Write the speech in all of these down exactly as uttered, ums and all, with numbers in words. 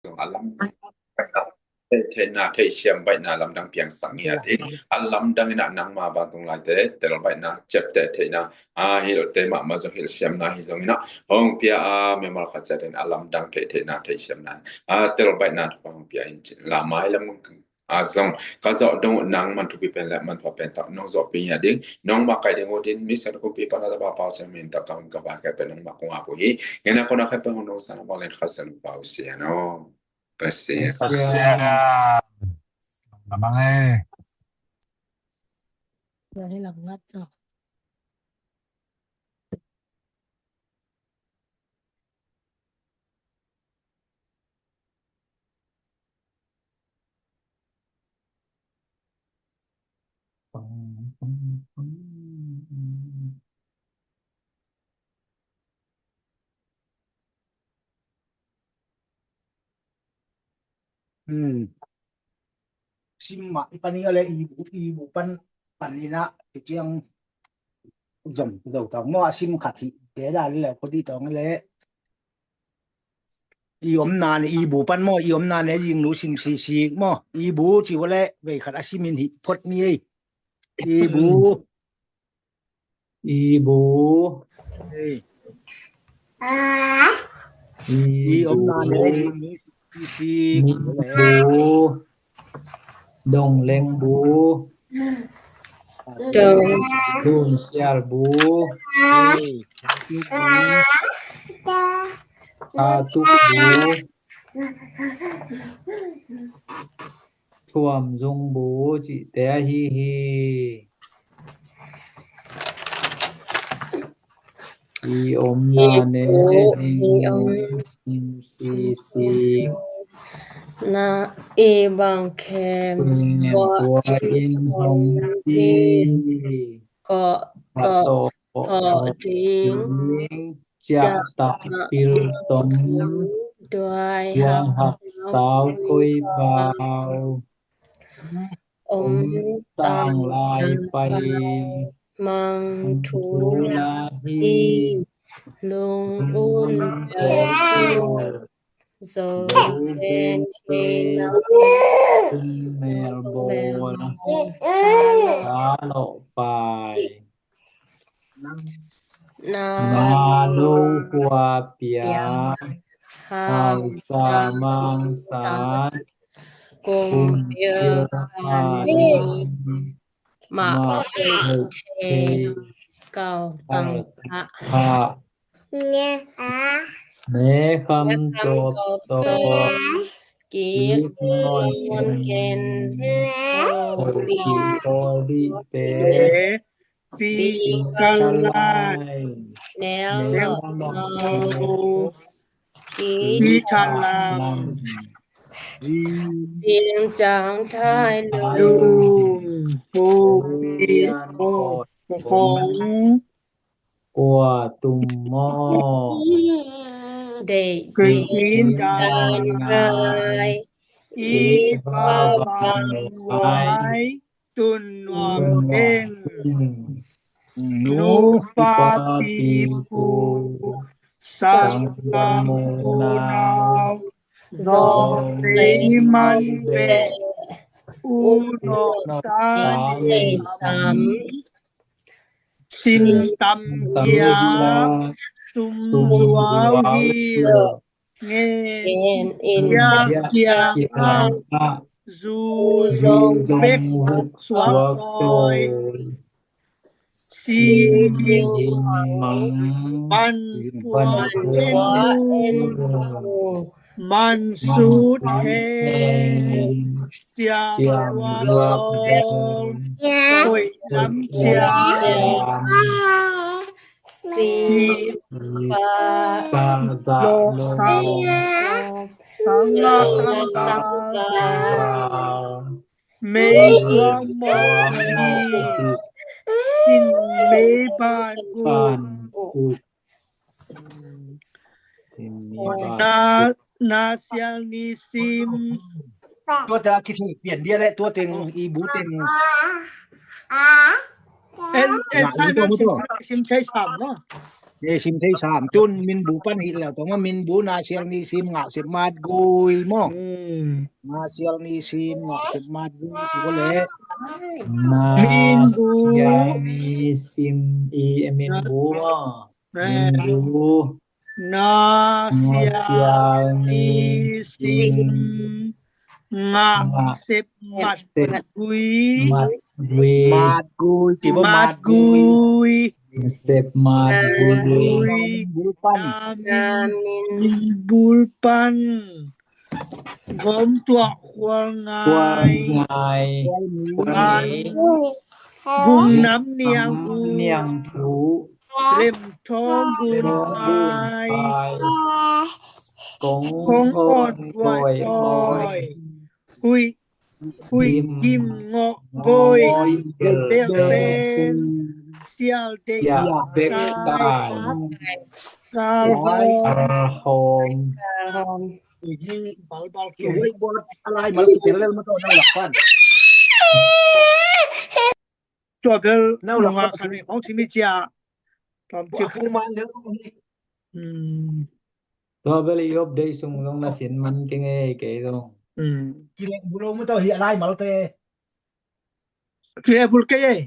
zong a lamdang theihna, theihsiam baihna lamdang piangsak ngiat in, a lamdang in ah nangma vantung laite tel baihna, ciapteh theihna, a hilte mahmah zong hilhsiamna hi zong in ah hong pia a, mimal khat ciat in a lamdang theih theihna, theihsiamna, a tel baihna thupha hong pia in ci-in la mailam a zong ka zawh dong uh nangman thupi pen le manpha pen tawh nong zawhpih ngiat ding, nongma kaih ding uh din, misiangtho kumpipa na tapa Pau Cing min tawh ka hun ka vai ka pen nongma kong ap uh hi. Ngeina kona ka pen hong nong san a bang len Kha Siangtho pau sia no. Pasian. Pasian. Abang eh. Hmm. Sim mah i pan i a le i bu, i bu pan, pan i na, i ciang zom zo tau maw, a sim khat hi te da le ko di tong le. I omna ne i bu pan maw, i omna ne jing nu sim sisik maw, i bu ci wa le vei khat a sim in hi phot ni ei. I bu. I bu. Ei. I bu. I omna ne jing nu sim sisik. Ni bu. Dong leng bu. Dong. Dun sial bu. Ei. Ka tuk bu. Thuam zung bu cihte ahi hi. I omna ne zing nu sim sisik. Na i bang khem tua in hong ti. Ko to ho ding. Ciah tak pil tom. Duai hak sau koi bau. Om tang lai pai. Mang thu la hi. Lung un zo pen thei na. Mel bawl. Ka lawh pai. Na lo khua pia. Hausa mangsa. Kum pil khan. Mah pei thei. Kau tang kha. Ne kham tawp sawt. Kik mon ken. Kik kawl dih pe. Pi kalai. Nel lok. Pi thalam. Sing cang thai lung. Pu pi ko kong. Kua tum maw. Deih cin dan ngai. I pa van vai. Tun nuam eng. Nu pa pi pu. Sang lam u nau. Zong lei man ve. U nok tan lei sam. Sin tam kia. Sum zuau hi. Ngen in biak kiang ah zu zong vek suak tawi. Si ding mang ban puak en uh. Man sut hen ciam zuak zong koih lam ciam. Si pa za lo sang la sang ta. Mei suang mawk ni. Sin mei ban guk. Na, na sial ni sim. Tua ta kithei pian dia le tua teng i bu teng. En, en sa na sim, sim thei sam lo. Ni sim thei sam. Tun min bu pan hi leu tong a, min bu na sial ni sim, nga sep mat gui maw. Hmm. Nga sial ni sim, nga sep mat gui. Ti ko le. Na min bu sial ni sim i, e, min bu maw. Min bu. Na sial ni sim. Nga sep mat gui. Mat gui. Mat gui. Ci bo mat gui. Sep mat gui. Namin bulpan. Gom tuah khual ngai. Khual ngai. Vung nam niang hu. Lem thawng gun khai. Kong awn koi koi. Huih, huih gim ngawh boi. Bel pen sial dek tai. Kal hawm. Kal hawm. Ih, balbal kei. Ih, balbal a lai mal kei tel lel ma tawh nang lak pan. Tua bel nau lam nunga khat nei khawng simi cia. Tua bel i update sung zong na sin man kei ngei kei zong. Kileh bul lo mu tau hi a lai malte. Kileh bul kei ei.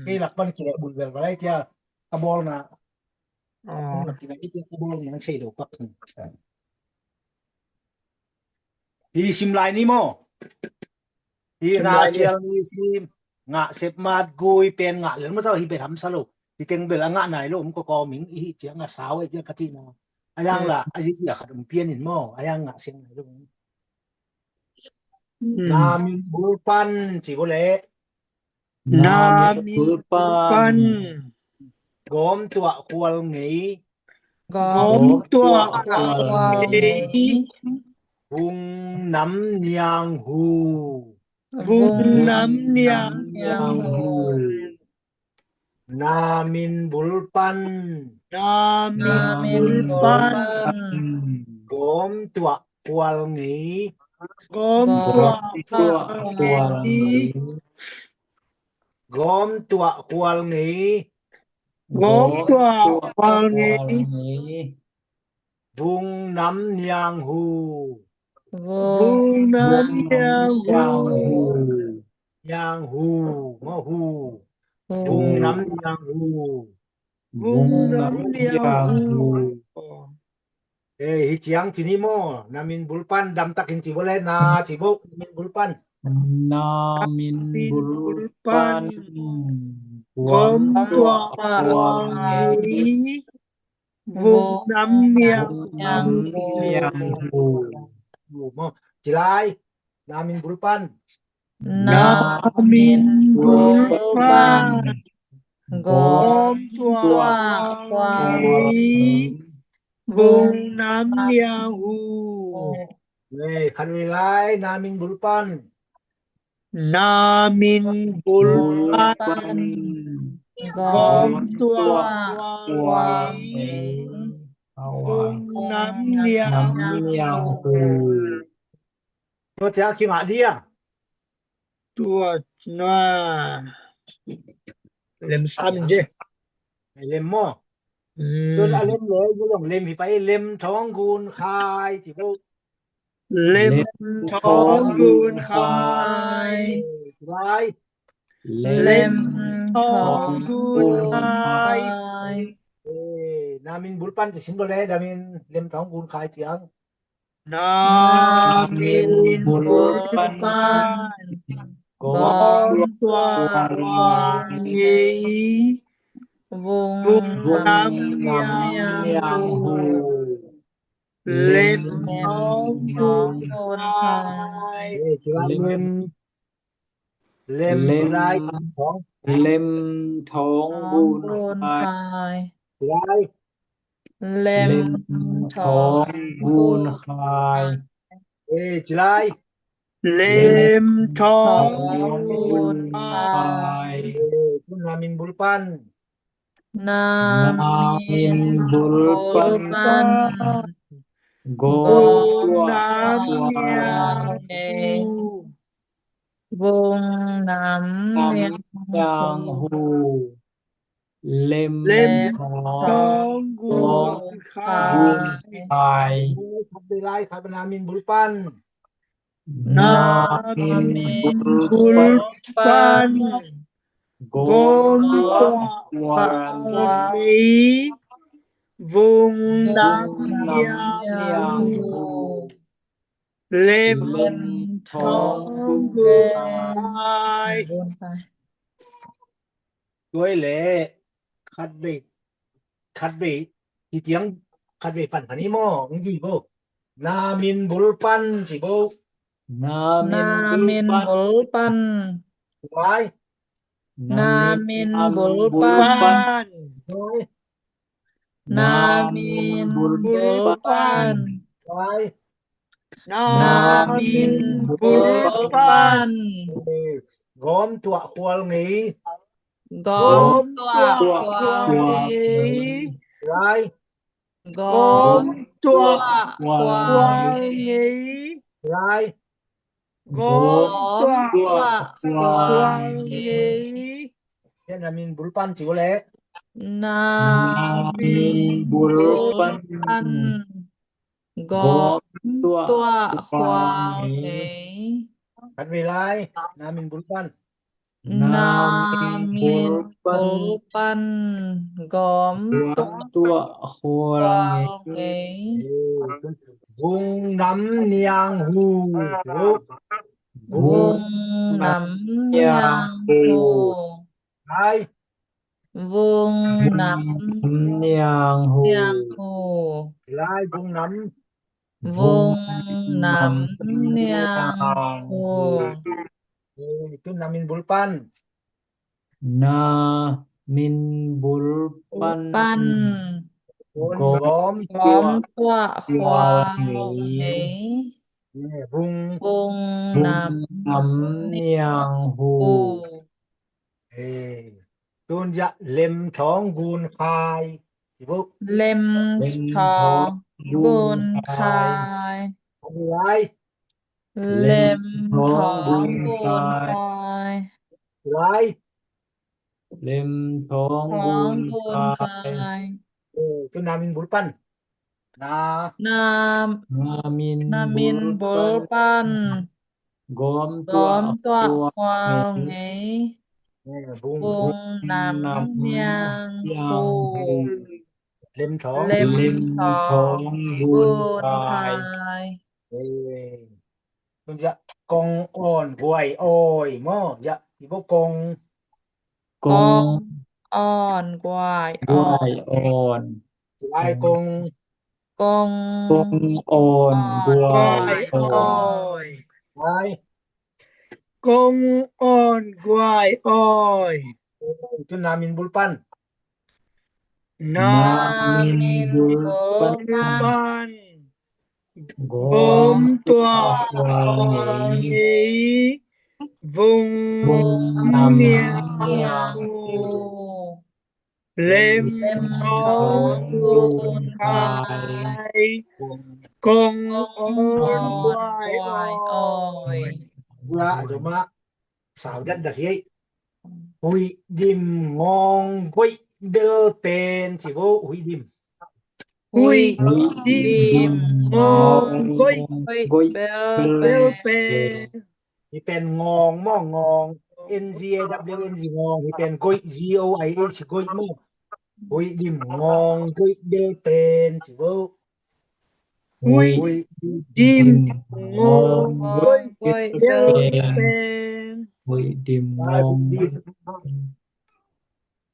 Kei lak pan kileh bul bel balai tia a bawlna. Lak kileh i tia a bawlna an sei lo pak. Hi sim lai ni maw. Hi na sial ni sim, ngah sep mat gui pen ngah lel ma tau hi bet hamsa lo. Hi teng bel a ngah nai lo om ko ko ming i hi ciang a sau e ciang ka ti na. A yang la a zi a khat om pian in maw, a yang ngah siang nai lo. Na min bul pan ci bo le. Na min bul pan. Gawm tuah khual ngei. Gawm tuah khual ngei. Vung nam niang hu. Vung nam niang hu. Na min bul pan. Na min bul pan. Gawm tuah khual ngei. Gawm tuah khual ngei. Gawm tuah khual ngei. Gawm tuah khual ngei. Vung nam niang hu. Vung nam niang hu. Niang hu. Maw hu. Vung nam niang hu. Vung nam niang hu. Eh, hi ciang ci ni maw, na min bul pan, dam takin ci bo le, na ci bo, na min bul pan. Na min bul pan. Gawm tuah khual ngei. Vung nam niang hu. Ci lai, na min bul pan. Na min bul pan. Gawm tuah khual ngei. Vung nam niang hu. Khat vei lai, na min bul pan. Na min bul pan. Gawm tuah khual ngei. Vung nam niang hu. Tua ciang kingah dia. Tua na lem sam je. Lem maw. Tua a lem le, lem hi pai, lem thawng gun khai ci bo. Lem thawng gun khai. Lem thawng gun khai. Na min bul pan ci sin bo le, na min lem thawng gun khai ciang. Na min bul pan. Gawm tuah khual ngei. Vung nam niang hu. Lem thawng gun khai. Lem, lem thawng gun khai. Lem thawng gun khai. Eh, ci lai. Lem thawng gun khai. Eh, tun na min bul pan. Na min bul pan. Gawm tuah khual ngei. Vung nam niang hu. Lem thawng gun khai. Khat vei lai, khat vei na min bul pan. Na min bul pan. Gawm tuah khual ngei. Vung nam niang hu. Lem thawng gun khai. Tua leh khat vei, khat vei, hi tiang khat vei pan khan hi maw, ang dui bo. Na min bul pan ci bo. Na min bul pan. Wai. Na min bul pan. Wai. Na min bul pan. Wai. Na min bul pan. Gawm tuah khual ngei. Gawm tuah khual ngei. Lai. Gawm tuah khual ngei. Lai. Gawm tuah khual ngei. Na min bul pan ci bo leh. Na min bul pan. Gawm tuah khual ngei. Khat vei lai, na min bul pan. Na min bul pan. Gawm tuah khual ngei. Vung nam niang hu. Vung nam niang hu. Lai. Vung nam niang hu. Lai, vung nam. Vung nam niang hu. Tu na min bul pan. Na min bul pan. Gawm tuah khual ngei. Vung nam niang hu. Tun zia lem thawng gun khai. Lem thawng gun khai. Lem thawng gun khai. Lem thawng gun khai. Tu na min bul pan. Na min bul pan. Gawm tuah khual ngei. Vung nam niang hu. Lem thawng gun khai. Tun zia kong awn guai awi maw. Zia i bo kong. Kong awn guai awn. Lai kong. Kong awn guai awn. Lai. Kong awn guai awn. Tu na min bul pan. Na min bul pan. Gawm tuah khual ngei. Vung nam niang hu. Lem thawng gun khai. Kong awn guai awn. Zia zomah sau datdat hi. Huih dim ngawng goih bel pen ci bo, huih dim. Huih dim ngawng goih bel pen. Hi pen ngawng maw, ngawng. N G A W N G, ngawng. Hi pen goih, G O I H, goih maw. Huih dim ngawng goih bel pen ci bo. Huih dim ngawng goih bel pen. Huih dim ngawng.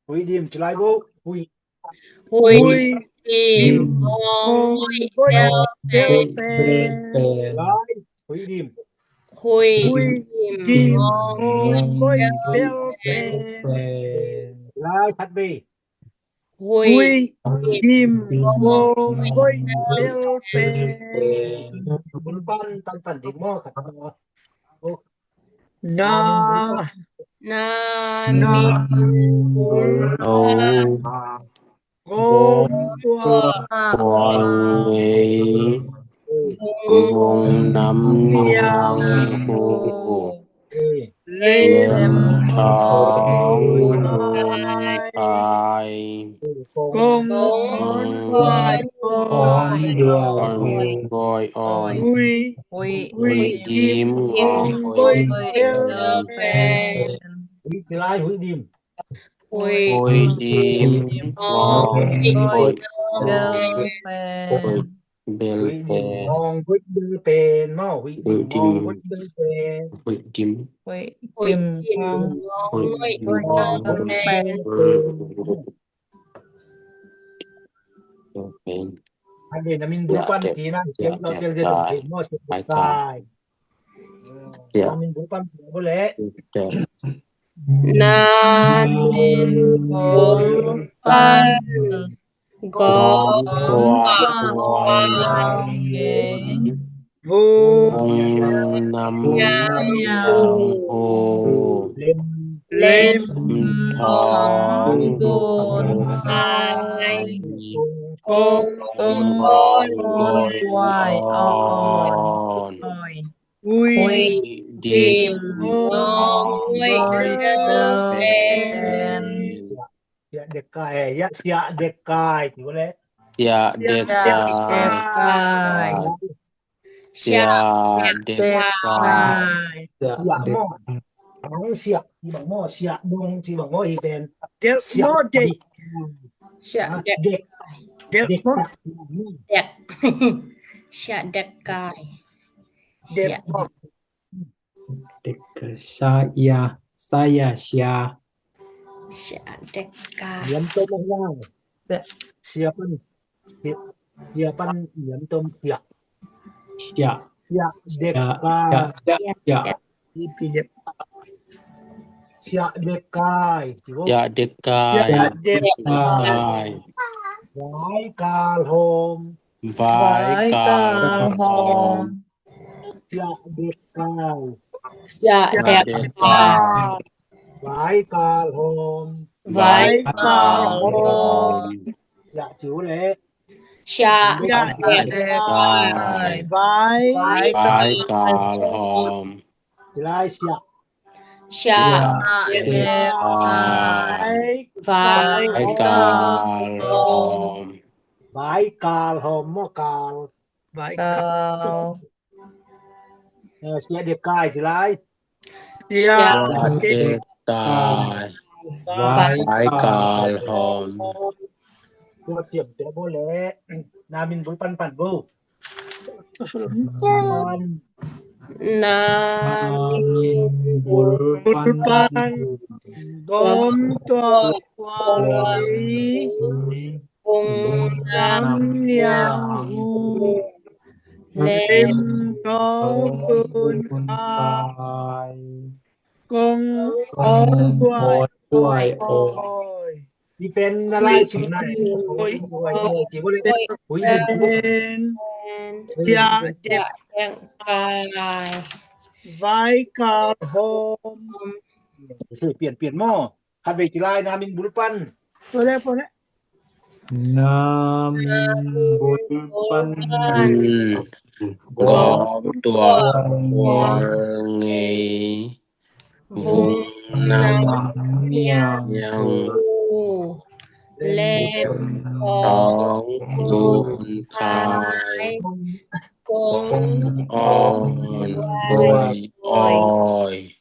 Huih dim ci lai bo. Huih. Huih dim ngawng goih bel pen. Lai. Huih dim. Huih dim ngawng goih bel pen. Lai khat vei. Huih dim ngawng goih bel pen. Bul pan, pan, pan dim maw, khat maw. Na. Na min bul pan. Gawm tuah khual ngei. Vung nam niang hu. Lem thawng gun khai. Khai. Kong. Kong. Guai. Guai. Oi. Ui. Ui. Dim. Ngong. Ui. Ui. Ui. Ui. Dim. Ui. Ui. Dim. Ngong. Ui. Bel pen. Huih dim ngong huih bel pen maw. Huih dim ngong huih bel pen. Huih dim. Huih dim ngong huih bel pen. Bel pen. Hande na min bul pan ci na. Tel tel tel tel maw. Sia Dek Kai. Na min bul pan ci na bul le. Na min bul pan. Gawm tua kuang ngei. Vung nam niang hu. Lem thawng dun khai. Kong on guai on. Ui dim ngong guai pen. Sia Dek Kai, eh, ya, Sia Dek Kai, ci ko le. Sia Dek Kai. Sia Dek Kai. Sia mo. Bang sia, ci bang mo, sia dong, ci bang mo, i pen. Dek mo, dek. Sia Dek. Dek mo. Dek. Sia Dek Kai. Dek mo. Dek Kai, sa ya, sa ya, sia. Sia Dek Kai. Niam tom a hiang. Sia pan, sia, sia pan niam tom sia. Sia. Sia Dek Kai. Sia, sia, sia. Sia Dek Kai. Sia Dek Kai. Sia Dek Kai. Vai kal hom. Vai kal hom. Sia Dek Kai. Sia Dek Kai. Vai kal hom. Vai kal hom. Sia ciu le. Sia Dek Kai. Vai kal hom. Ci lai sia. Sia Dek Kai. Vai kal hom. Vai kal hom mo kal. Vai kal. Eh, Sia Dek Kai ci lai. Sia Dek Kai. Vai kal hom. Tua tiam te bo le. Na min bul pan pan bo. Na min bul pan. Gawm tua kuang ngei. Vung nam niang hu. Lem thawng dun khai. Kong on guai on. I pen na lai sim na. Oi, oi, oi, ci bo le. Ui, pen. Sia Dek Kai. Vai kal hom. Pian, pian mo. Khat vei ci lai na min bul pan. Pole, pole. Na min bul pan. Gawm tua kuang ngei. Vung nam niang hu. Lem thawng dun khai. Kong on guai oi.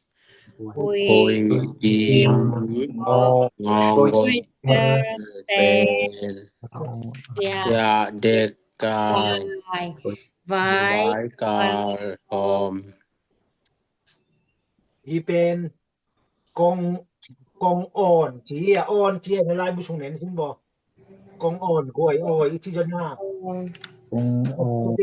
Huih dim ngong guai pen. Sia Dek Kai. Vai kal hom. I pen kong, kong on ci a, on ci a, na lai bu sung nen sin bo. Kong on guai oi, i ci zon na. Kong on.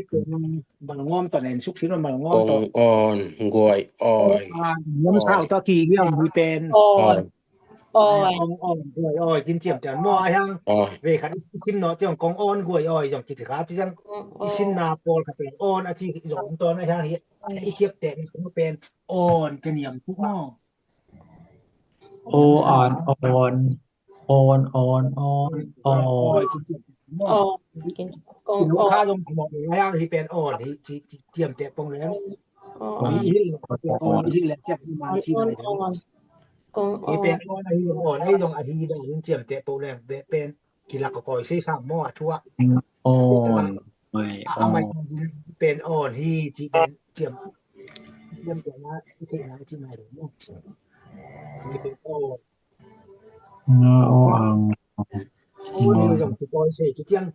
Malngom ta nen suk sin malngom ta. Kong on guai oi. Kong on guai oi. Kong on guai oi. Kin ciam tian mo a hiang. Ve khat i sin no tiang kong on guai oi. Zong kiti kha ti zang i sin na pawl khat tiang on a ci zong ton a hiang hi. I ciam te ni sung pen on ka niam tuk no. O an on. On, on, on, on. Kong on. Kha zong kong on. Hi pen on. Hi ciam te pong le. Hi hi le ciam hi man sin le. Kong hi pen awn. Awn ahi zong, awn ahi zong ahi dan in ciamteh poh leng beh pen kilak a kawi sei sam maw a thu ah. Awn. A mai pen awn hi ci pen ciam ciamteh na i theih na i ci mai maw. Hi pen awn. Nga aw ang. Awn hi zong kikawi sei kiciang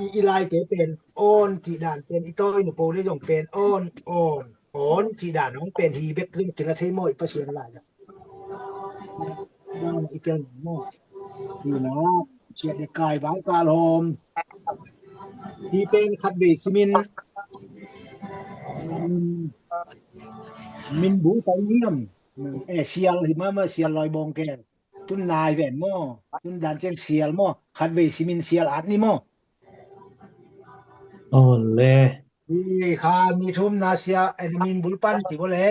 i, i laite pen awn cih dan pen i tawi na po le zong pen awn, awn, awn cih dan hong pen hi bek zong kila thei maw i Pasian lai zong. Dan i piang maw. Hi na, siat de kai vai kal hawm. Hi pen khat vei simin, min, min bu tai niam. Eh, sial hi mama, sial lawi bawng kel. Tun nai ven maw. Tun dan ciang sial maw. Khat vei simin sial at ni maw. Aw le. Hi kha mi thum na sia, eh, min bul pan ci bo le.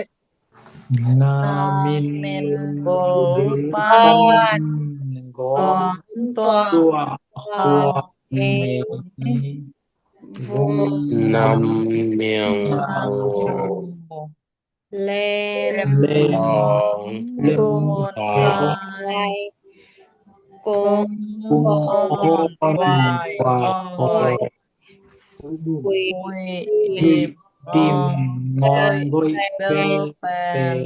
Na min bul pan gawm tua huak ne vung nam miang aw. Lem lem kun kai kung on vai oi. Dim dim ngon goi pel pel.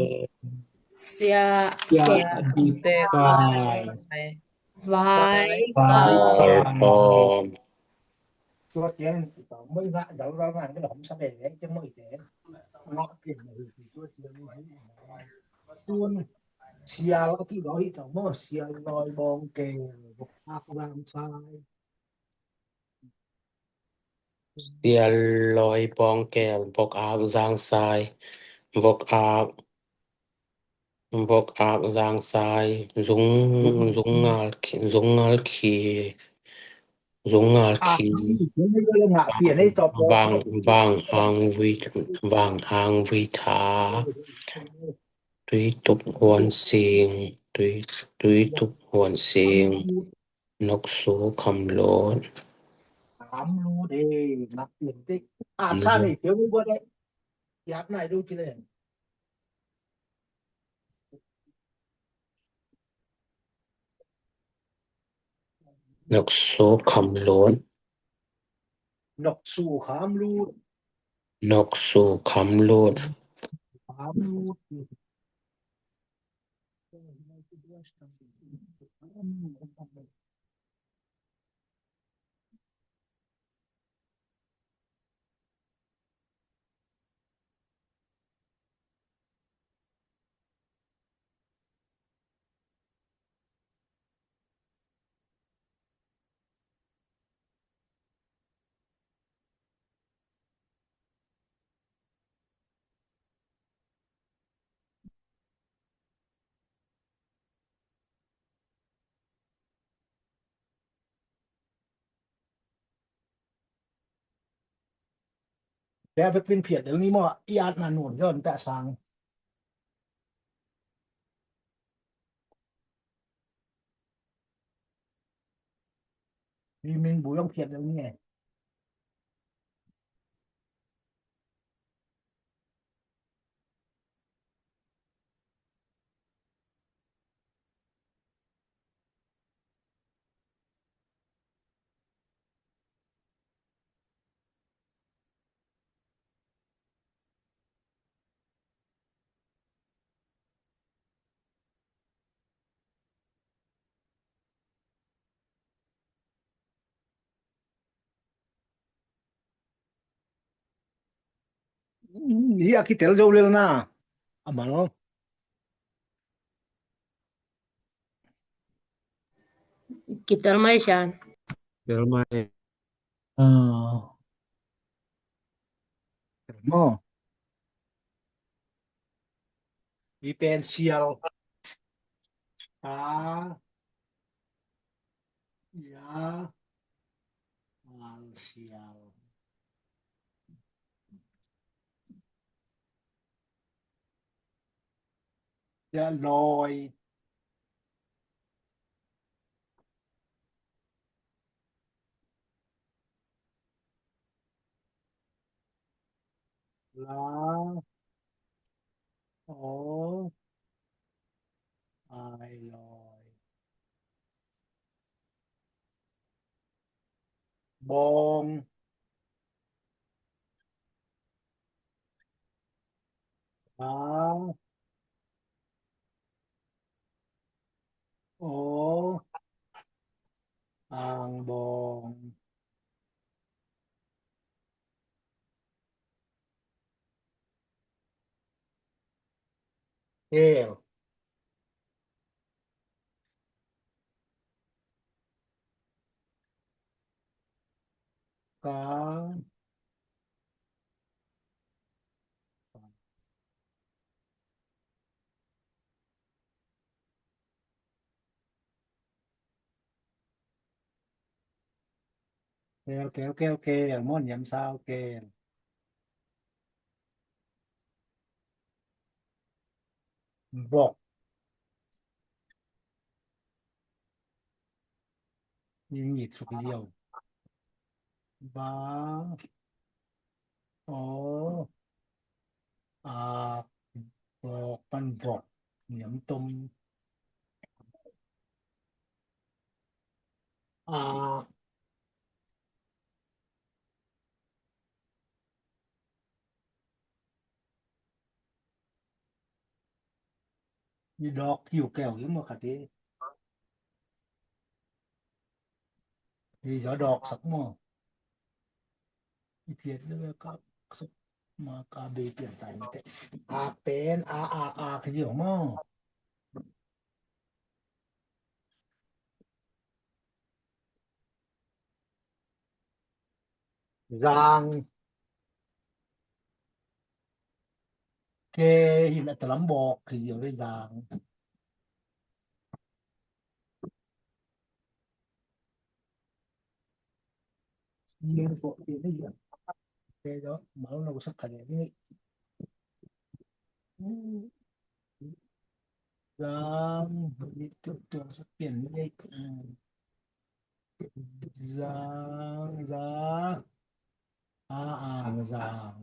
Sia kia dik kai. Vai vai pan. Tua ciang i tawh mawh i ngah zalzal ngai mawh hom sa ve ve ciang mawh i te ngah pian mawh hi tua ciang mawh hi. Tun sial a ti lo hi tawh mawh sial lawi bawng kel vok ak lam sai. Sial lawi bawng kel vok ak zang sai. Vok ak, vok ak zang sai. Zung, zung ngal khi, zung ngal khi, zung ngal khi. Vang, vang hang vui, vang hang vui tha. Tui tuk huan sing, tui, tui tuk huan sing. Noksu kham lut. Kham lut e, nak pian te. A sa nei pian mu bua de. Yak nai du ci le. Noksu kham lut. Noksu kham lut. Noksu kham lut. Kham lut. Pia bek pin phiat del ni maw, i atna nuam zaw in pia sang. Hi min bu zong phiat del ni e. Hi a kitel zo lel na. A mal. Kitel mai sian. Kitel mai. Ah. Mo. Hi pen sial. A. Ya. Al sial. Ya loi. La. O. A. Lawi. Bawng. A. Aw. Ang bawng. Kel. Ka. Kel, kel, kel, kel, maw, niam sau, kel. Vok. Ning it suk ziau. Ba. Aw. A. Vok, pan vok. Niam tom. A. I dawk kiu keu i maw khat i. I zaw dawk sak maw. I piat le ka sak ma ka bei pian tai te. A pen a a a ka ziau maw. Zang. Ke hin a talam bawk khi ziau ve zang. Ke zo mal no sak kha ni. Zang ni tu tu sak pian ni. Zang, zang. A, a, zang.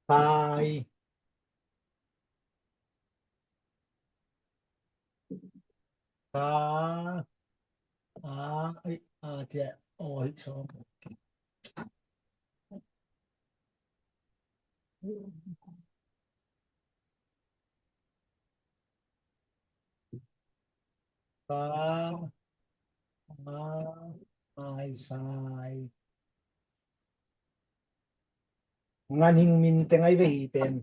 Kai. Ka. A, ai, a, tia, oi, so. Ka, a, ai, sai. Ngan hing min teng ai ve hi pen.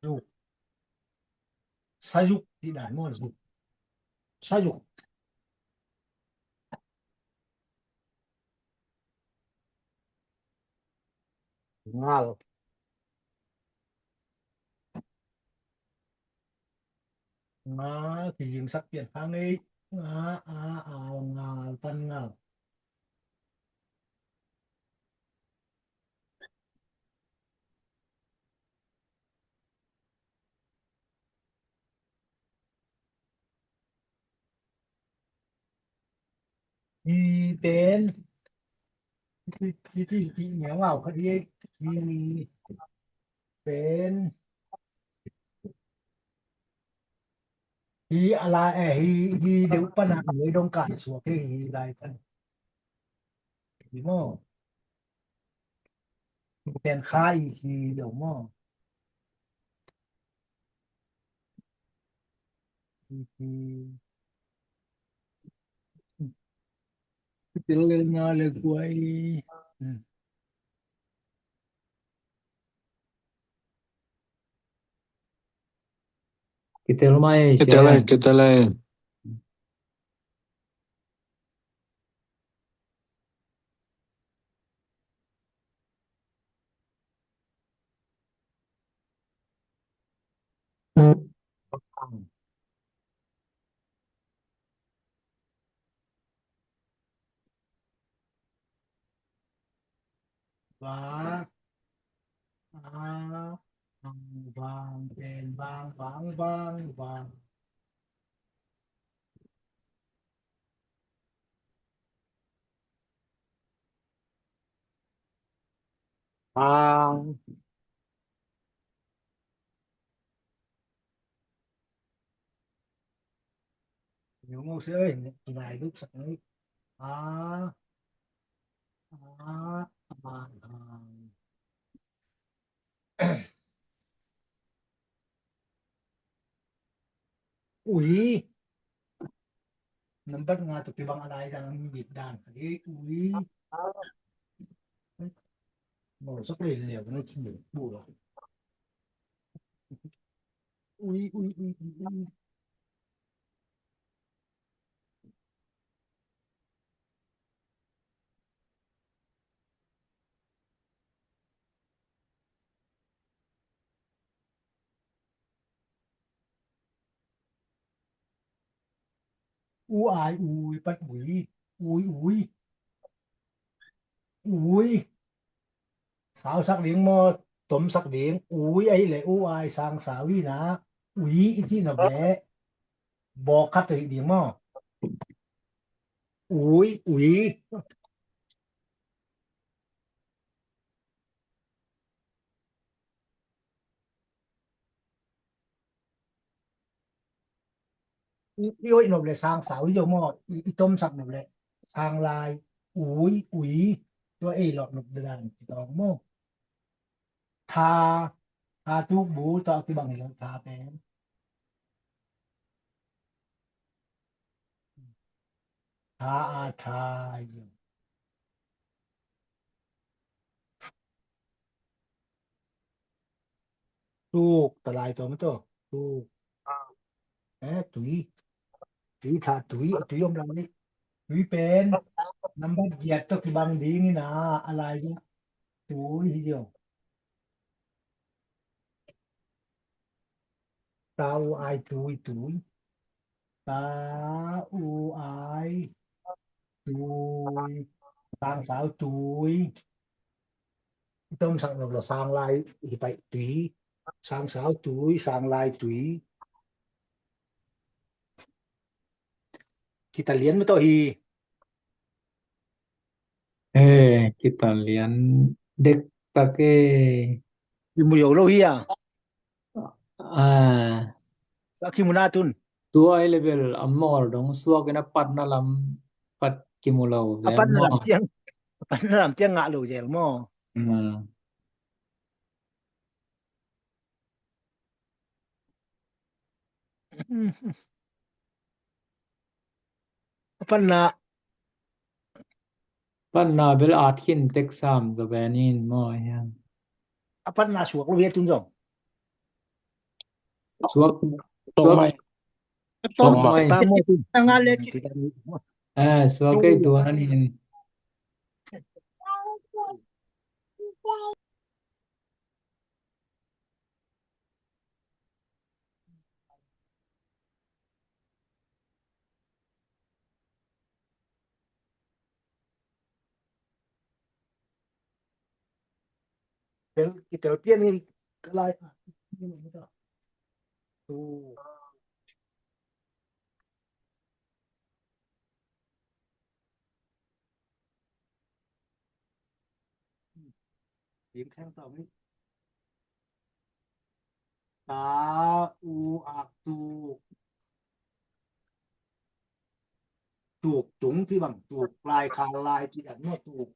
Zuk. Sazuk ti dan maw, zuk. Sazuk. Ngal. Ngal, kizing sak pian kha ngei. Nga, a, al, ngal, pan ngal. Hi pen. Hi, hi, hi, hi, ngiau ngau khat hi. Hi pen. Hi a lai, eh, hi, hi deuh pan a, hi dong kai suak hi, hi lai pan. Hi maw. Hi pen kha i hi deuh maw. Hi hi. Kitel lel na le guai. Hmm. Kitel mai, kitel mai, kitel mai. Ba, a, ang, bang, pen, bang, bang, bang, bang. Bang. Yung mo siya, eh, kinailup sa kanil. A, a, a, a. Ui. Nambat nga tawh kibang a lai dan a mit dan. Ui. Ui. Mawlsak lel lel na cih bu lo. Ui, ui, ui, ui, ui. U ai ui, pat ui. Ui, ui. Ui. Sausak ding maw, tomsak ding. Ui ahih leh u ai sang sau hi na. Ui i cih nop leh bawk khat tawh hih ding maw. Ui, ui. I, i hoih nop leh sang sau hi zo maw, i, i tomsak nop leh sang lai, ui, ui, tua ei lawh nop dan ci tawng maw. Tha, tha tuk bu tawh kibang hi lo tha pen. Tha a tha hi zo. Tuk, talai tawh mah tawh. Tuk. Eh, tui. Tui tha, tui, tui om lang ni. Tui pen. Nambat giat tawh kibang ding hi na, a lai ding. Tui hi ziau. Ta u ai tui, tui. Ta u ai tui. Sang sau tui. I tomsak nop leh sang lai hi pai tui. Sang sau tui, sang lai tui. Kita lian mah tawh hi. Eh, kita lian dektak eh. Kimu zo lo hi a. Ah. A kimu na tun. Tua i level a mawl dong suak in a patna lam pat kimu lo. A patna lam tiang, a patna lam tiang ngah lo zel maw. Hmm. A panna. Panna bel at khin tek sam zaw ben in maw hiam. A panna suak lo hi a tun zong. Suak. Tong mai. Tong mai. Ta maw tun. Tanga le. Eh, suak kei tua ni. Tel, kitel pian hi ka lai. Tu. Lim khang tawh mi. Ta u ak tuk. Tuk tung ci bang tuk lai khal lai ci dan maw tuk.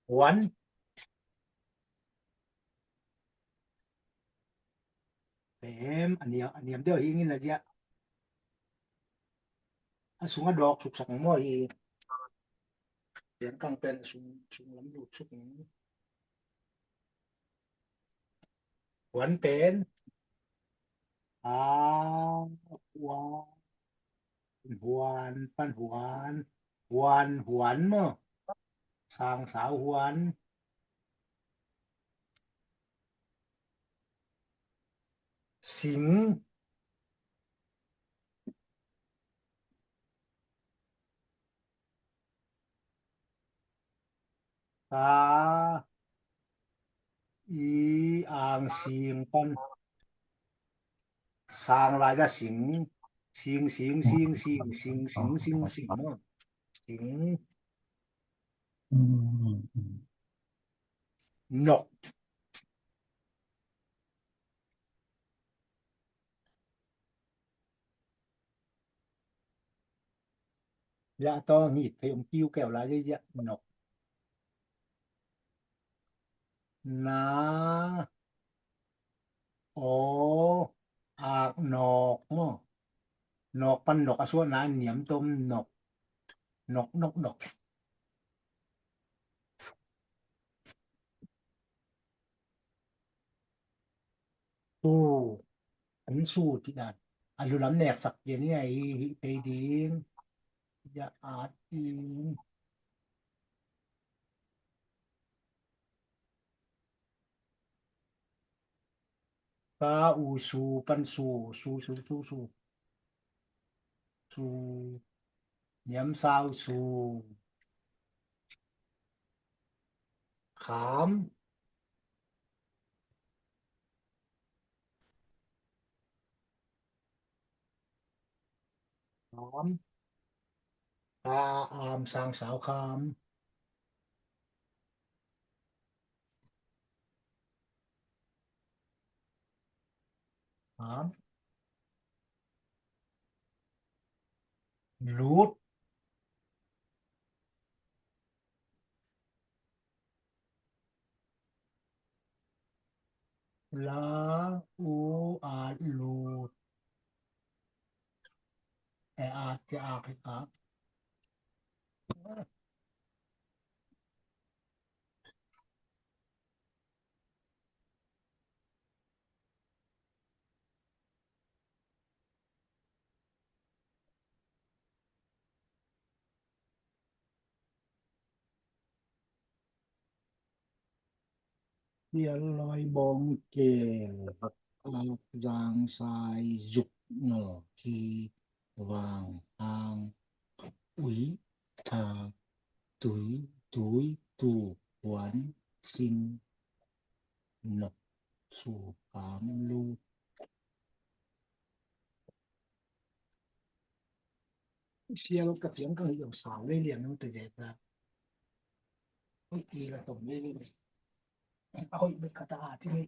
Huan. Pem, a niam, a niam deuh hi ngin a ziah. A sung a dawk suksak maw hi. Pian kang pen a sung, sung lam lut suk. Huan pen. A, huan. Huan, pan huan. Huan, huan maw. Sang sau huan. Sing. A, i, ang sing pan. Sang lai za sing. Sing, sing, sing, sing, sing, sing, sing, sing, sing. Nok. Ya tawh ngit phei om kiu keu lai ya, ya nok. Na, o, ak, nok maw. Nok pan nok a suahna niam tom nok. Nok, nok, nok. Su. An su ti dan. A lu lam neksak pian hi a, hi, hi pei ding. Ya at ding. Ka u su pan su, su, su, su, su. Su. Niam sau su. Kham. Kham. Ka am sang sau kham. Kham. Lut. La, u, a, lut. E, a, te, a, ke, a. Hial loi bawng kel, vok, ak, zang, sai, zuk, ngal, khi, vang, hang, ui, tha, tui, tui, tu, huan, sing, nok, su, kham, lu. Sial ka tiang ka hiam sau le lian nang te zeta. Oi, i la tom le le. A hoi be ka ta a ti ni,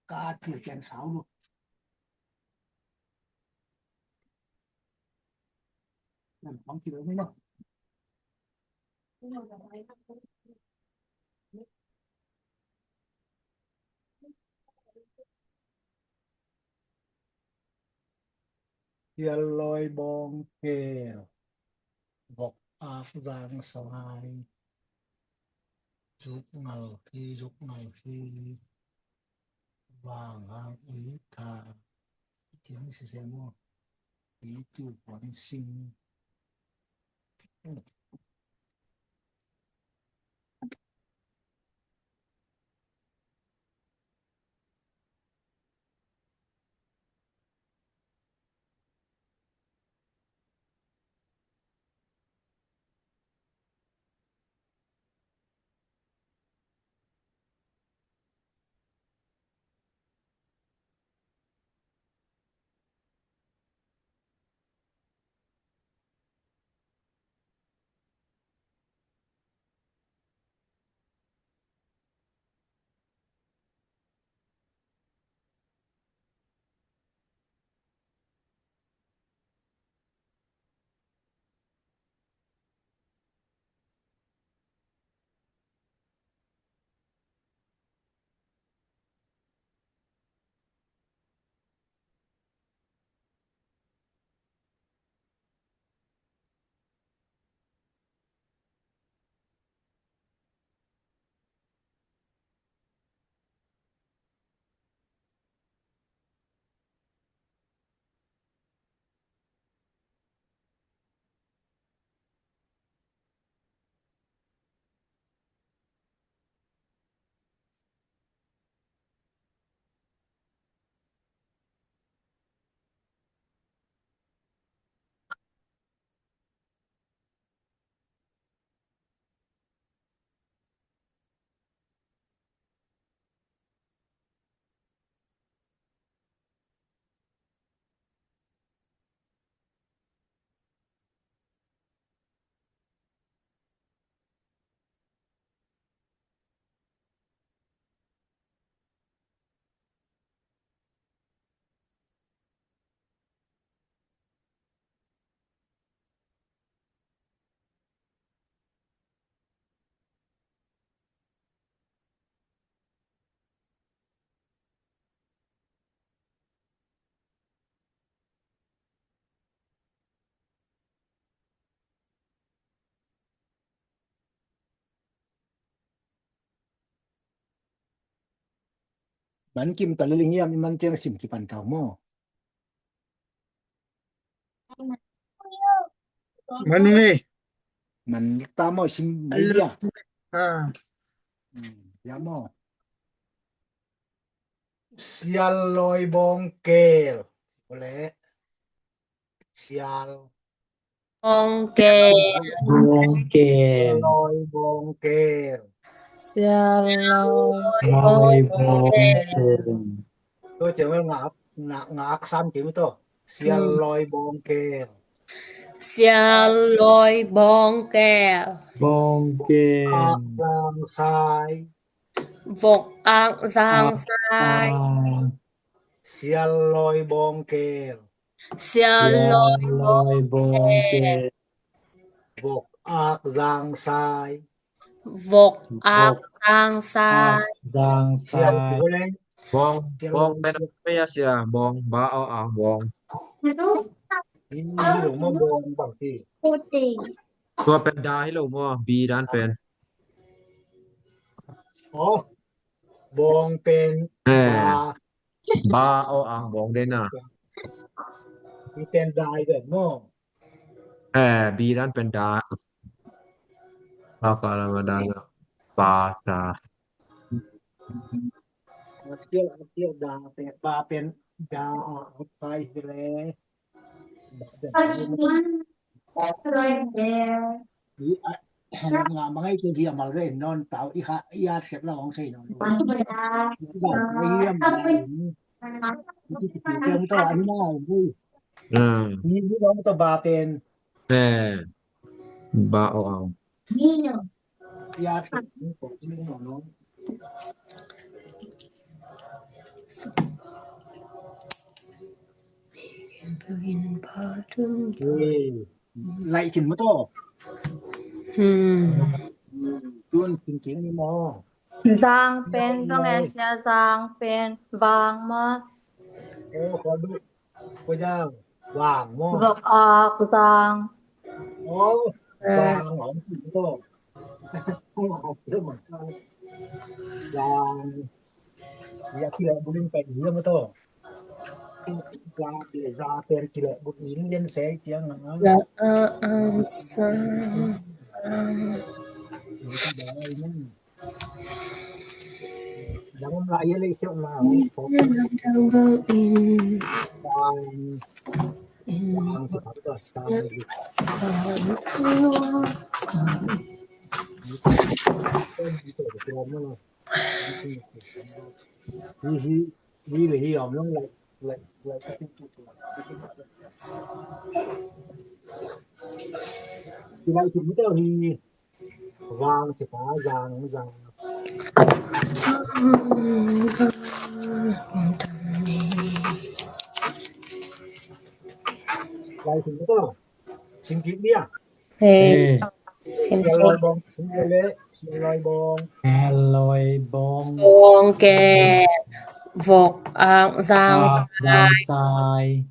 ka ti kian sau lu. Nan pang ti lo ni na. Hial loi bawng kel, vok, ak, zang, sai, zuk, ngal, khi, zuk, ngal, khi, vang, hang, ui, tha. Tiang sese maw. Ui, tu, huan, sing. Man kim ta liling hiam, i man ciang sim kipan tau maw? Man ni. Man ta maw, sim mai ya. Ah. Hmm, ya maw. Sial lawi bawng kel. Boleh. Sial. Bawng kel. Bawng kel. Lawi bawng kel. Sial lawi bawng kel. Tua ciang ngak, ngak, ngak sam kim tua. Sial lawi bawng kel. Sial lawi bawng kel. Bawng kel. Ak zang sai. Vok ak zang sai. Sial lawi bawng kel. Sial lawi bawng kel. Vok ak zang sai. Vok ak zang sai. Sial lawi. Bawng, bawng pen apa ya sia? Bawng, ba o ang bawng. Ini rumah bawng bang ti. Tua pen da hi lo maw, bi dan pen. Oh, bawng pen da. Ba o ang bawng den a. Bi pen da hi ven maw. Eh, bi dan pen da. Ba ka la ma da na. Ba da. Atil, atil da pen, ba pen da a, a pai hi le. Nga mangai ke dia mal ve non tau i ha i at khep la ong sei non. I ba ngai hiam. I ti ti ke mi to a hi na ngai. Ni ni ong to ba pen. Eh. Ba o ang. Lai kin maw tua. Hmm. Tun sin kin ni maw. Zang pen zong e sia, zang pen vang maw. Eh, khual duh. Khual zang. Vang maw. Vok ak zang. Oh, vang maw. Zang. Ya kila buling pai dia maw tua. Zang, zang pen kila buling lian sai ciang na. Za a ang sa. Hi hi hi le hi om long lai lai lai ka tin tu tu. Hi lai tu mi tau hi. Vang ci pa zang zang. Lai tu mi tau. Sim kik dia. He. Sim kik. Sial lawi bawng, sim kik le, sial lawi bawng. Sial lawi bawng. Bawng ke. Vok ak zang sai. Zang sai.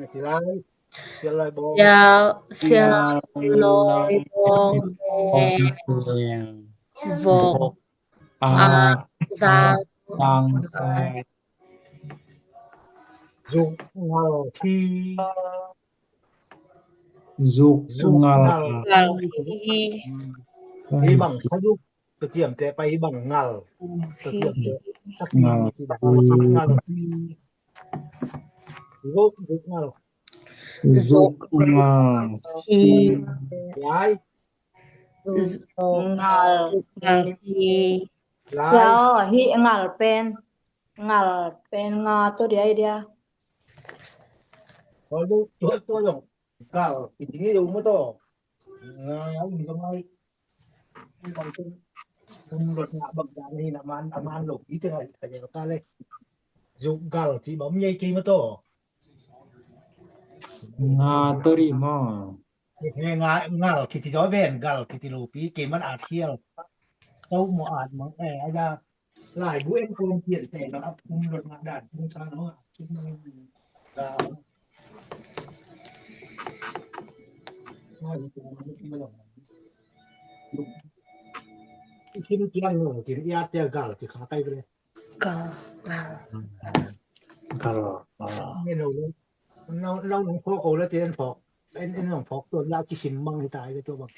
Eh, ci lai. Sial lawi bawng. Sial, sial lawi bawng ke. Vok ak zang sai. Zuk ngal khi. Zuk ngal. Ngal khi. Hi bang kha zuk. Tua ciamteh pai hi bang ngal. Tua ciamteh. Sak hi ngal. Zuk ngal. Zuk ngal. Hi. Lai. Ngal. Ngal hi. Lai. Hi ngal pen. Ngal pen nga to dia dia. Tua tua dong. Ngal. Iti ni umu to. Ngal. Iti ngal. Kum lot nga bang dan hi na man aman lo. Iti ngal. Iti ngal kale. Zuk ngal ti bam nyai kei ma to. Nga to ri ma. Nga, ngal kiti zaw ven, ngal kiti lopi, kei man at hial. Tau mo at mang, eh, aja. Lai bu en kon pian te na ap kum lot nga dan kum sa no. Kim kiang no, kim ya te ngal ti kha kai le. Ka, ka. Ka, ka. Ngen lo le. Nau, nau nong phawk o le, ti en phawk. En, en nong phawk tua la kisim mang hi ta ai ve tua bang.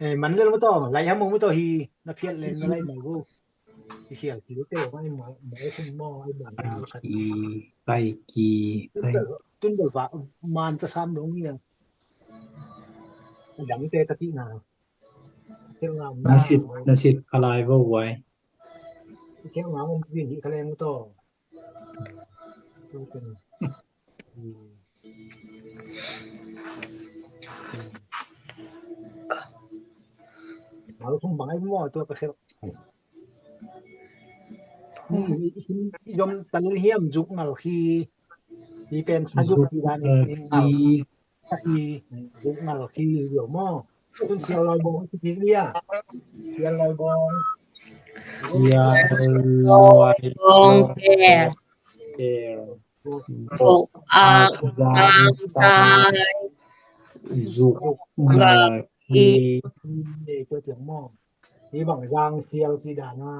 Eh, man le lo maw taw, lai ham maw taw hi, na phiat len na lai mai gu. I khial ti te mai mai mai khum maw, ai man la khat. Ki, kai ki, kai. Tun bel, tun bel va man ta sam dong hi a. Dang te ka ti na. Khial ngam na sit, na sit ka lai vo wai. Khial ngam om ti hi ka leng to. Hal khum bang ai maw tua ka khial. Hmm, i, i, i zom tal hiam, zuk ngal khi. I pen sa zuk khi dan i ngal. Sa i, zuk ngal khi lo maw. Tun sial loi bawng kik lia. Sial loi bawng. Sial loi bawng kel. Kel. Vok ak zang sai. Zuk ngal khi. Tua ciang maw. Hi bang zang sial ci dan a.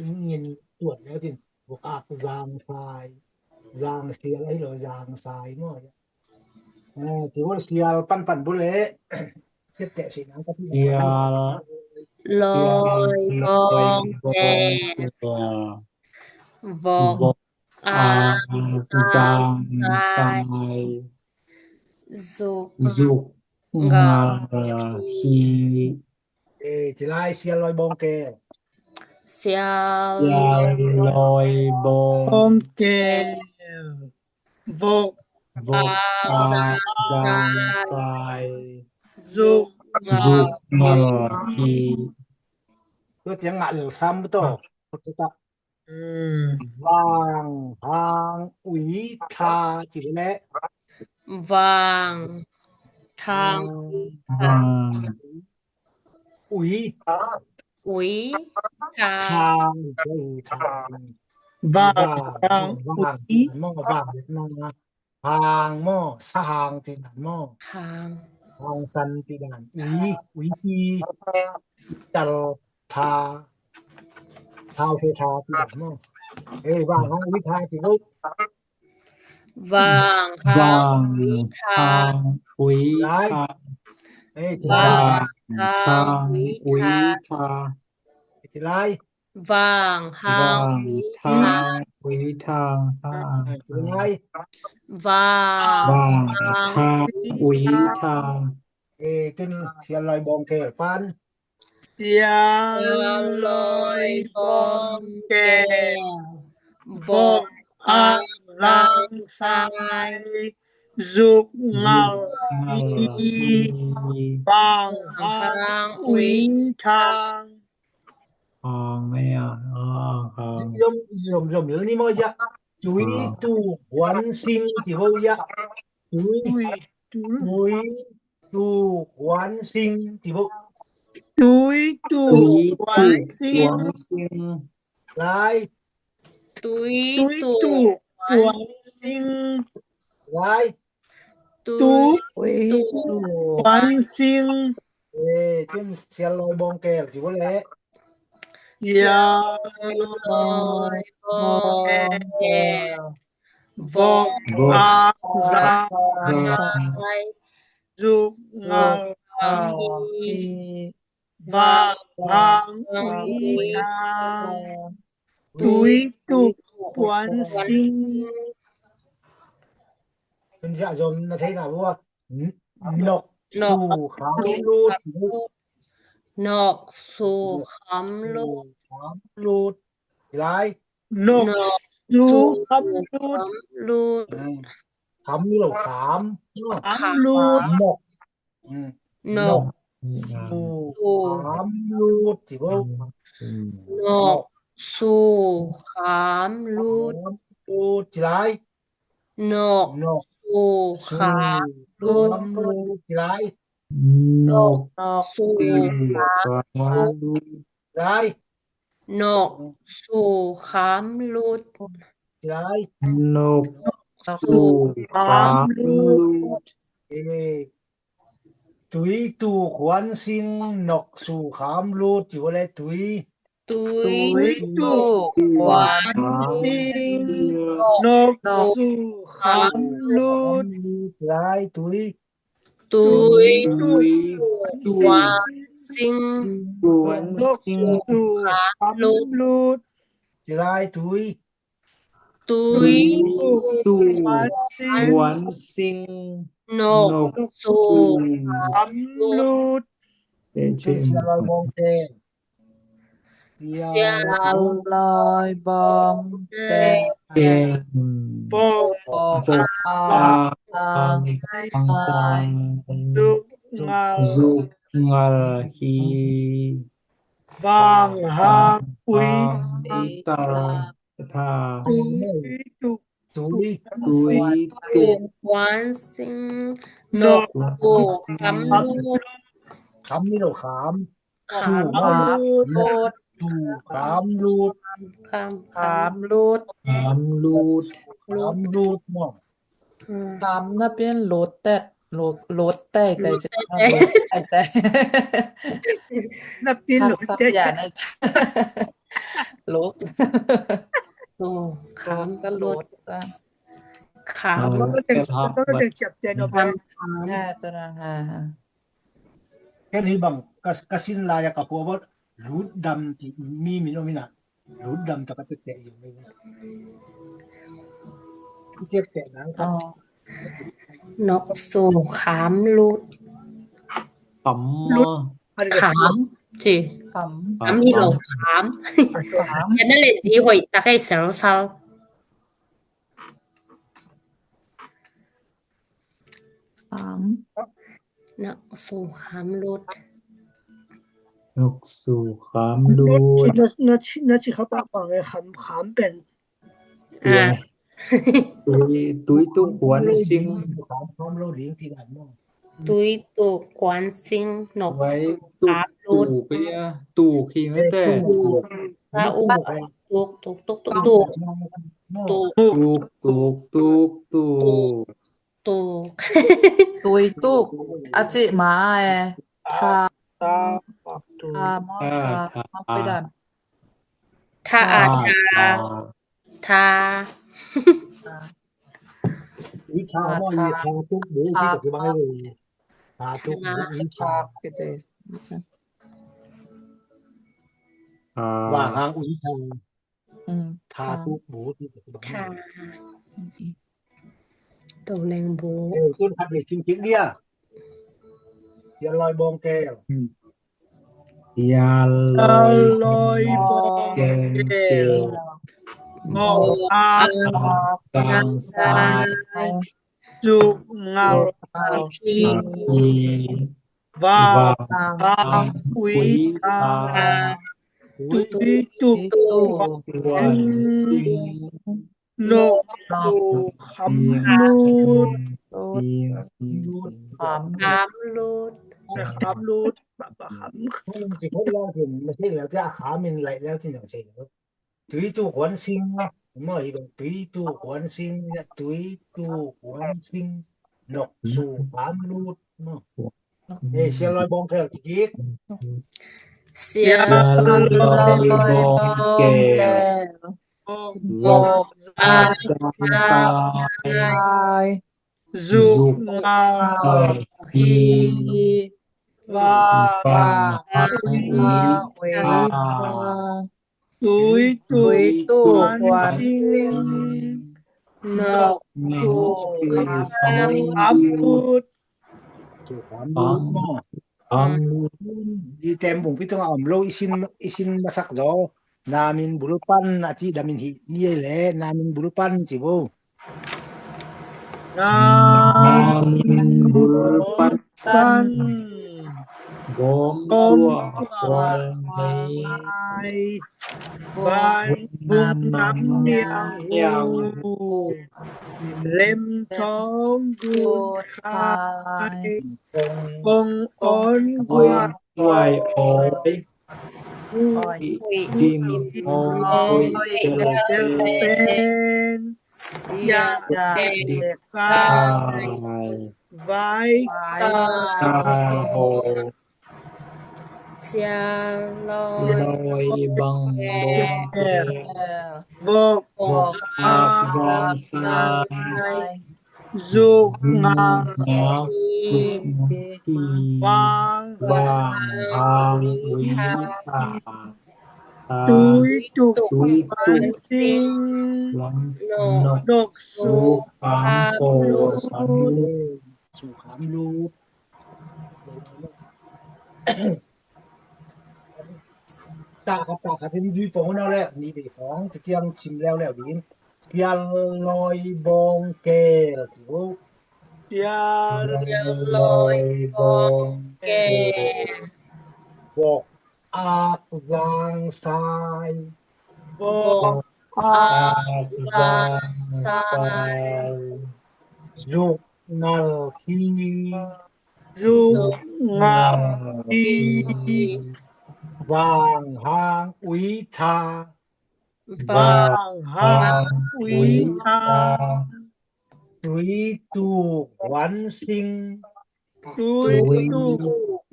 Ingen tuan le tin. Vok ak zang sai. Zang sial ai lo zang sai maw. Eh, ti bol sial pan pan bul e. Tep tep si nang ka ti. Sial. Loi bawng kel. Vok ak zang sai. Zuk ngal khi. Eh, ci lai sial loi bawng kel. Sial loi bawng kel. Vok ak zang sai. Zuk ngal khi. Tua ciang ngah lel sam to. Vang hang ui tha ci le. Vang hang ui tha. Vang. Ui. Ui tha. Tha, ui tha. Vang, vang, vang, ui. Vang, vang, vang. Hang maw, sa hang ci dan maw. Hang. Hang san ci dan. Ui, ui hi. Tal tha. Thau the tha ci dan maw. Eh, vang hang ui tha ci lo. Vang hang ui tha. Hang ui tha. Eh, ci lai. Vang hang ui tha. Ci lai. Vang hang ui tha. Ui tha. Vang hang ui tha. Eh, tun sial loi bawng kel pan. Sial loi bawng kel. Vok ak zang sai. Zuk ngal khi. Vang hang ui tha. Hang, hang, hang. Zom, zom, zom lel ni maw ya. Tui tuk huan sing ci bo ya. Tui tuk huan sing ci bo. Tui tuk huan sing. Lai. Tui tuk huan sing. Lai. Tui tuk huan sing. Eh, tun sial loi bawng kel ci bo le. Sial loi bawng kel. Vok ak zang sai. Zuk ngal khi. Vang hang ui tha. Tui tuk huan sing. Tun siah zom na thei na bua. Nok su kham lut. Nok su kham lut. Kham lut. Lai. Nok su kham lut. Kham lo kham. Kham lut. Nok. Nok su kham lut ci bo. Nok su kham lut. Kham lut ci lai. Nok su kham lut. Kham lut ci lai. Nok su kham lut. Lai. Nok su kham lut. Ci lai. Nok su kham lut. Eh. Tui tu kuan sing nok su kham lut, ci vo le tui. Tui tu kuan sing nok su kham lut. Lai tui. Tui tu kuan sing nok su kham lut. Ci lai tui. Tui tu kuan sing nok su kham lut. Sia Lai Bawng Teng. Sia Lai Bawng Teng. Pok a sang zuk ngal hi. Bang hang ui ta. Tha. Tui tu. Tui tu. Kuan sing nok su kham lut. Kham ni lo kham. Kham lut. Su kham lut. Kham lut. Kham lut. Kham lut mo. Kham na pian lut tet. Lut, lut tet tet. Lut tet tet. Lut tet tet. Na pian lut tet tet. Lut. Kham lut. Kham lut. Kham lut. Kham lut. Ken hi bang ka, ka sin lai a ka khua bot lut dam ci mi min om ina. Lut dam ta ka tek tek yung. Tek tek nang ka. Nok su kham lut. Kham. Kham ci. Kham hi lo kham. Kham. Ken na le zi hoi ta kai sel sal. Kham. Nok su kham lut. Nok su kham lut. Na, na, na ci kham pa pa nge kham, kham pen. Tui, tui tu kuan sing. Kham lo ding ti lai mo. Tui tu kuan sing nok su kham lut. Tu khi nge te. Tuk, tuk, tuk, tuk. Tuk, tuk, tuk, tuk. Tuk. Tui tuk. A cih ma e. Tha. Tha. Tha. Tha. Tha. Tha. Ui tha mo, ui tha tuk bu, ui tha tuk bu, ui tha tuk bu, ui tha. Wa hang ui tha. Tha tuk bu, ui tha tuk bu. Tha. Tau leng bu. Eh, tun khat le cing cing dia. Sia Lai Bawng Kel. Sia Lai Bawng Kel. Ngawh a kang sai. Zuk ngal hi. Vang hang ui tha. Tui tuk kuan sing. Nok su kham lut. Kham lut. Kham lut. Kham. Ci khot leu cin, ma sei leu ci a kham in laih leu cin zong sei leu. Tui tu kuan sing. Mo hi bang tui tu kuan sing. Tui tu kuan sing. Nok su kham lut. Mo. Eh, Sia Lai Bawng Kel ci kik. Sia Lai Bawng Kel. Vok zak sai. Zuk ngal hi. Va. Va. Tui tu kuan sing. Nok su kham lut. Kham lut. Kham lut. I tem bung pi tung a om lo i sin, i sin masak zo. Na min bul pan a ci da min hi ni le na min bul pan ci bo. Na min bul pan. Gom tua kual nei. Van bung nam niang niang. Lem thong gun khai. Kong on guai oi. Dim oi tel pen. Sia dek kai. Vai ka Ka ho. Sia loi Loi bang bong kel. Vok Vok ak zang sai. zuk ngal Nak hi. hi. Vang Vang hang ui tha. Tui tuk Tui tuk sing. Wan Nok nok suk suk kham ko. Su kham lut. Ta khat ta khat in dui pong na le ni be pong ti tiang sim leo leo ding. Sia loi bong kel ti u. Sia Loi bong ke Vok ak zang sai. Vok ak zang sai. Zuk ngal hi. Zuk ngal hi. Vang hang ui tha. Vang hang ui tha. Tui tuk wan sing. Tui tuk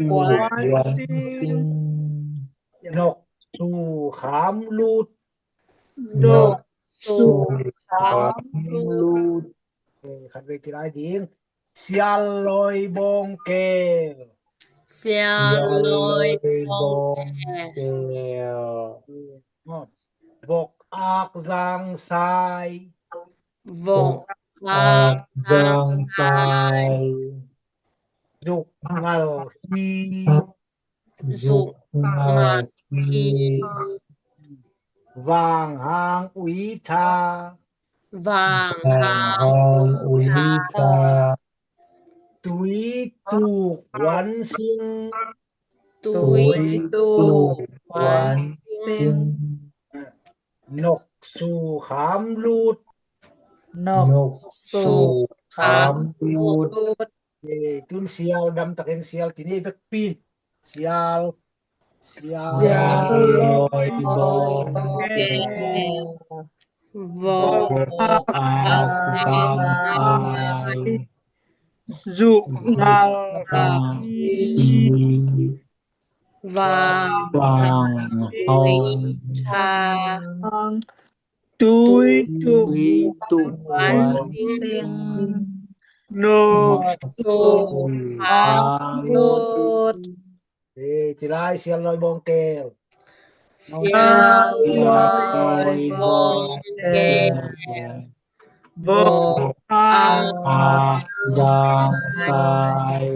wan sing. Nok su kham lut. Nok su kham lut. Khat ve ti lai ding. Sia loi bong kel. Sia loi bong Kel. Vok ak zang sai. Vok Ak zang sai. Zuk ngal hi. Zuk Ngal hi. Vang hang ui tha. Vang Vang hang ui tha. Tui tuk wan sing. Tui tuk wan sing. Nok su kham lut. Nok su kham lut. Eh, tun sial dam takin sial tini bek pin. Sial. Sial. Sial loi bong kel. Vok Vok ak zang sai. Zuk ngal Ngal hi. hi. Vang Vang ui hang tha. Tui tuk Tui tuk wan wan sing. Nok su kham lut. Eh, ci lai sial loi bong kel. Sia loi bong kel. Vok ak zang sai.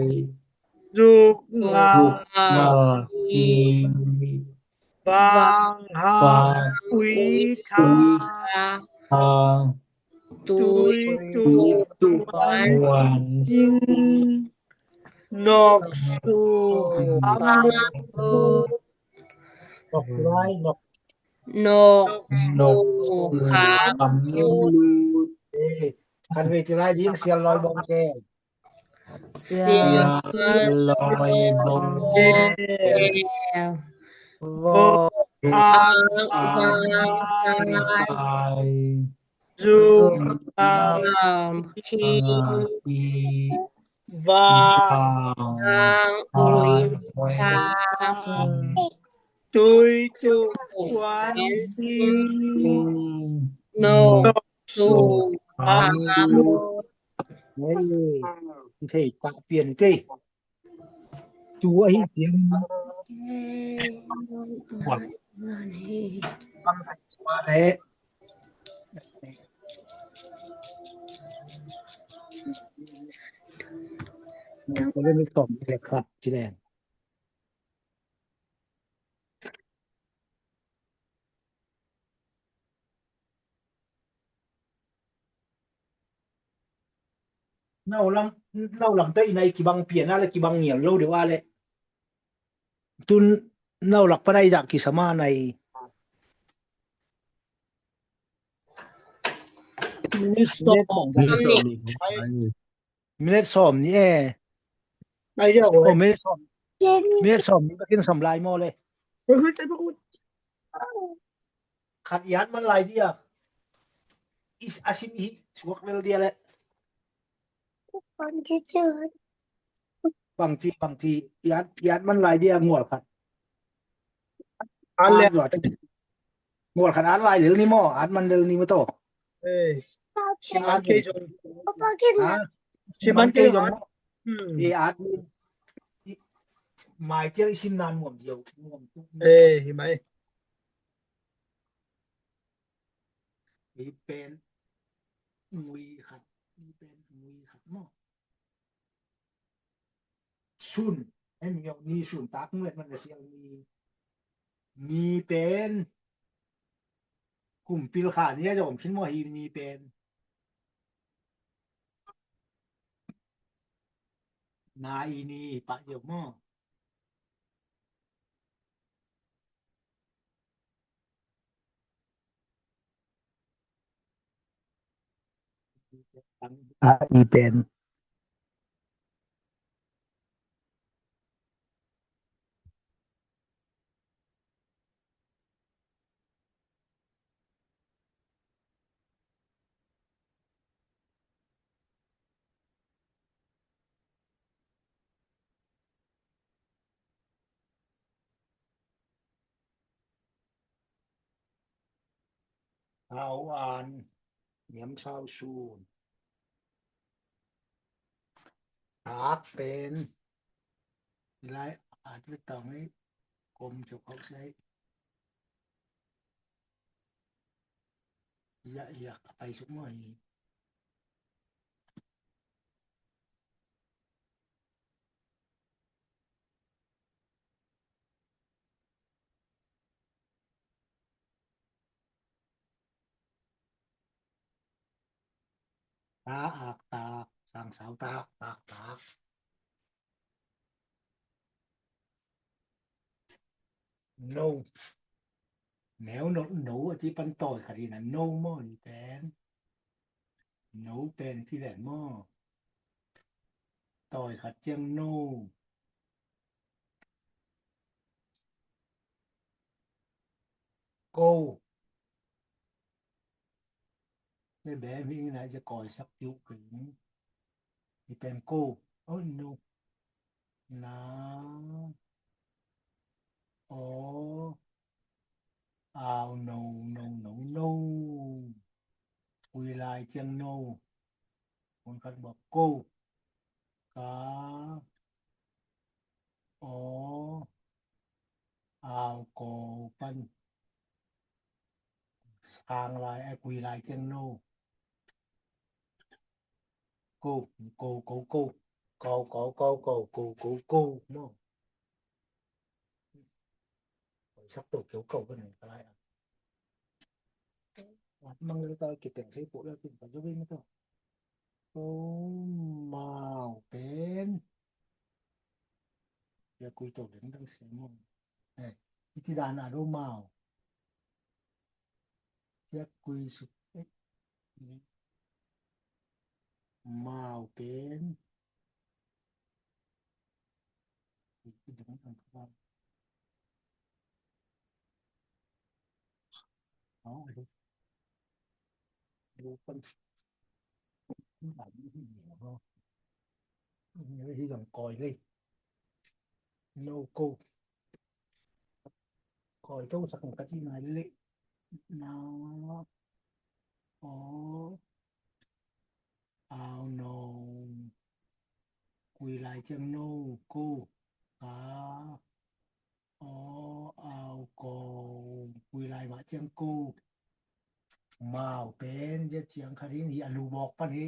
Zuk ngal Ngal hi. Vang hang ui tha. Hang Tui tuk wan sing. Nok su kham lut. Nok lai nok. Nok su kham lut. Eh, kan ve ci lai ding sial loi bong kel. Sial loi bong kel. Vok ak zang sai. Zuk ngam hi. Vang hang ui tha. Tui tuk wan sing. Nok su kham lut. Hey, thei ta pian thei. Tu ahi pian. Bang sa sua le. Ko le mi som le khat ci len. Nau lam, nau lam te inai kibang pian a le kibang ngial lo deuh a le. Tun nau lak panai zak kisama nai. Minute sawm. Minute sawm ni e. Ai dia Oh, ko. minute sawm. Minute sawm ni bakin sam lai mo le. Khat iat man lai dia. Is asim hi suak lel dia le. Bangci, bangci, i at, i at man lai dia ngual khat. An le. Ngual khat at lai lel ni maw, at man lel ni maw taw. Eh, siman kei zong. Ha? Siman kei zong. Hmm. I at ni. Mai tiang i sim nan muam diau, muam tu. Eh, hi mai. I pen ngui khat, i pen ngui khat maw. Sun, em yau ni sun tak nget man a siang ni. Ni pen kumpil kha ni a zom khin maw hi ni pen. Na i ni pah yau maw. A i pen. Hau an niam sau sun. Thak pen. Lai at ve tang ei. Kom chok hau sei. Ia, ia, ka pai suk maw hi. Ta ak tak, sang sau tak, tak, tak. No. Neu no, no a ci pan tawi khat hi na, no maw ni pen. No pen ci ven maw. Tawi khat ciang no. Ko. Te bem hi na, ci kawi sak piu kei. Hi pen ko. Oh, no. Na. O. Au, no, no, no, no. Kui lai ciang no. Mun khat bak ko. Ka. O. Au, ko pan. Sang lai, a kui lai ciang no. Ko, ko, ko, ko. Ko, ko, ko, ko, ko, ko, ko. No. Sak to keu ko ka nei ka lai a. Wat mang le ta kiteng sei po le kin pa jo be ma to. Ko mau pen. Ya kui to deng dang se mo. Eh, iti dan a do mau. Ya kui suk. Mau pen. Hi zong koi lei. No ko. Koi to sak ka ci nai lei. Na. O. Au no. Kui lai ciang no ko. Ka. O, au, ko. Kui lai mah ciang ko. Mau pen, ya ciang kha ding hi a lu bawk pan hi.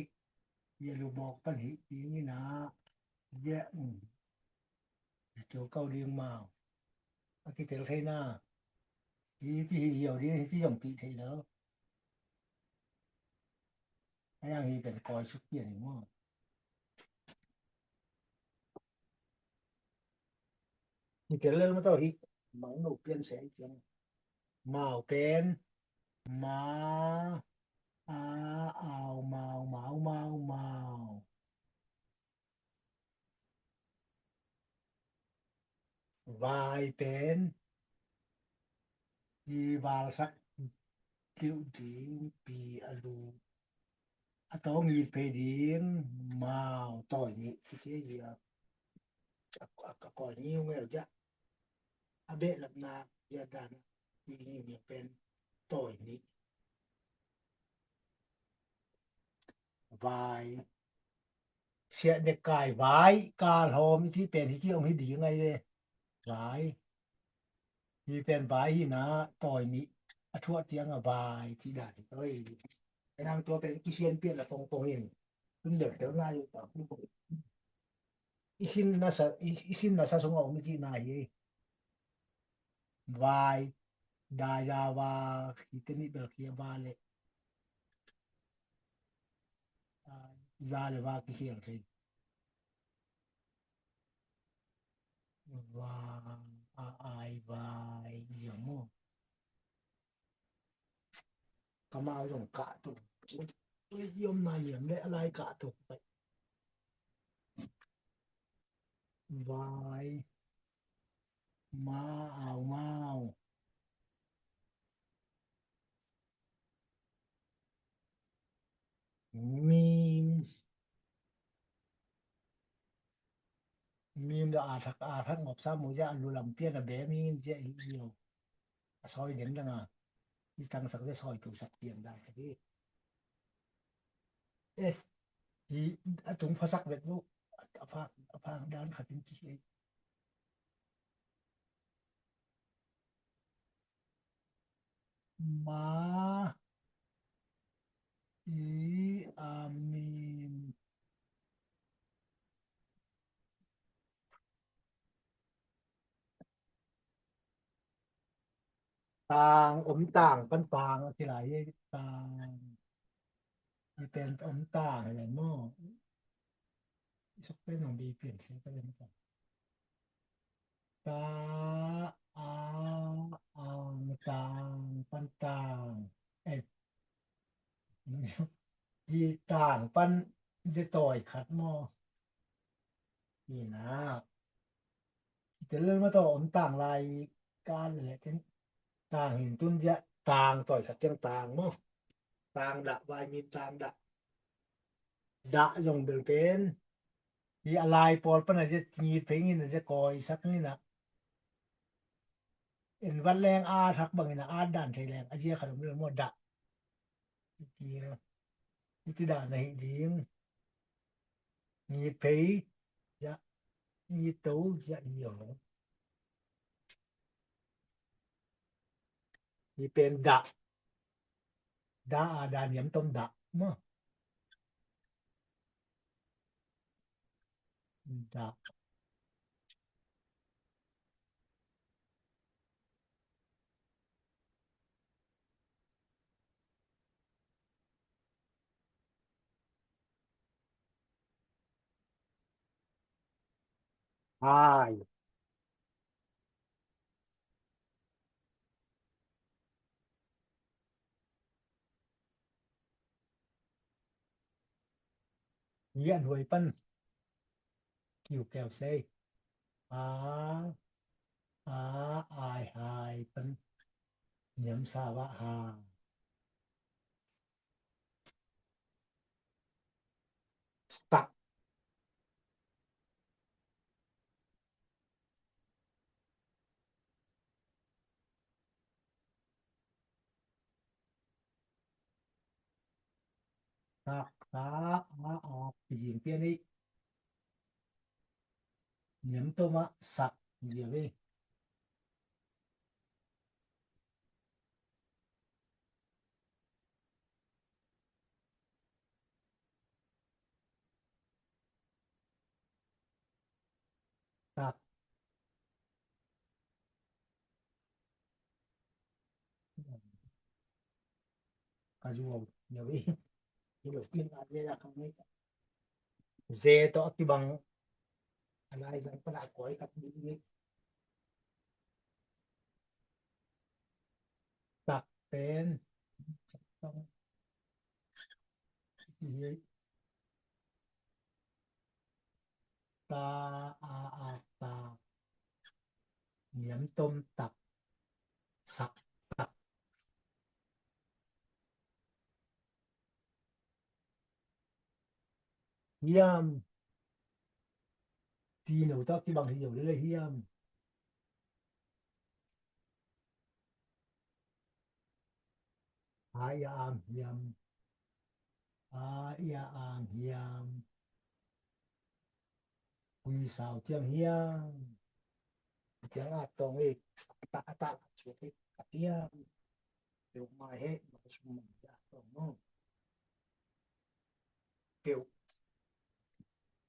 Ya lu bawk pan hi. Ding hi na. Ya, um. Ya keu kau ding mau. A kitel thei na. Hi ci hi hiau ding hi ci zong ti thei lo. A yang hi pen koi suk pian hi maw. Hi tel lel ma tawh hi. Mang no pian se hi pian. Mau pen. Ma. A. Au. Mau. Mau. Mau. Mau. Vai pen. Hi valsak. Kiu ding pi a lu. a tawng it phei ding mau tawi nih kici a, a, a, a kawi ni ung el ja. A behlapna ya dan i ni ni pen tawi nih. Vai. Siah ne kai vai, kal hawm i ci pen hi ci ong hi ding ai ve. Vai. Hi pen vai hi na, tawi nih a thuah ciang a vai ci dan hi tawi. Enang tua pen kisian pian a pongpong in. Tun del tel na yu ta. I sin nasa, i, i sin nasa sung a om i ci na hi. Vai. Da ya va, ki te ni bel ki va le. Za le va ki hial thei. Va, a, ai, vai, ya mo. Kamau zong kah tuk. Ui, i omna niam le a lai kah tuk. Vai. Ma, au, mau. Mim. Mim da a thak, a thak ngop sa mu zia a lu lam pian a be mim zia hi zio. A sawi den dang a. I tangsak zia sawi tusak pian dang a hi. Eh, hi a tung phasak vet bu. A phak, a phak dan khatin ki hi. Ma, i, a, mim. Tang, om tang, pan tang, a kilai, tang. I pen om tang, i pen mo. I sok pen om bi pian se, ka pen tang. Ta, a, ang, tang, pan tang. Eh. Hi tang pan zia tawi khat maw. Hi na. Tel lel ma taw om tang lai ka le le ten. Tang hin tun zia tang tawi khat tiang tang maw. Tang dah vai min tang dah. Dah zong bel pen. Hi a lai pawl pan a zia ngit phei ngin a zia kawi sak ngin a. En vat leng a thak bangin a at dan thei leng a zia khat om lel maw dah. Hiti dah na hi ding. Ngit phei. Ya. Ngit to ya hi ong. Hi pen dah. Dah a dah niam tom dah. Maw. Dah. Hai. Yan huai pan. Kiu keu sei. A, a, ai hai pan. Niam sa va ha. Sak. Sak, sa, a, a, kizing pian ei. Niam toma sak zia ve. Sak. Ka zuau zia ve. Ze tawh a kibang a lai zang pan a kawi khat ding hi. Tak pen. Ta, a, a, ta. Niam tom tak. Sak tak. hiam? Tino tawh kibang hi lo lel hiam? A i a am hiam? A i a am hiam? Hui sau ciang hiam? Ciang a tong i ta ta chu i ka hiam? Peuh mai he ma sum mai a tong no. Peuh,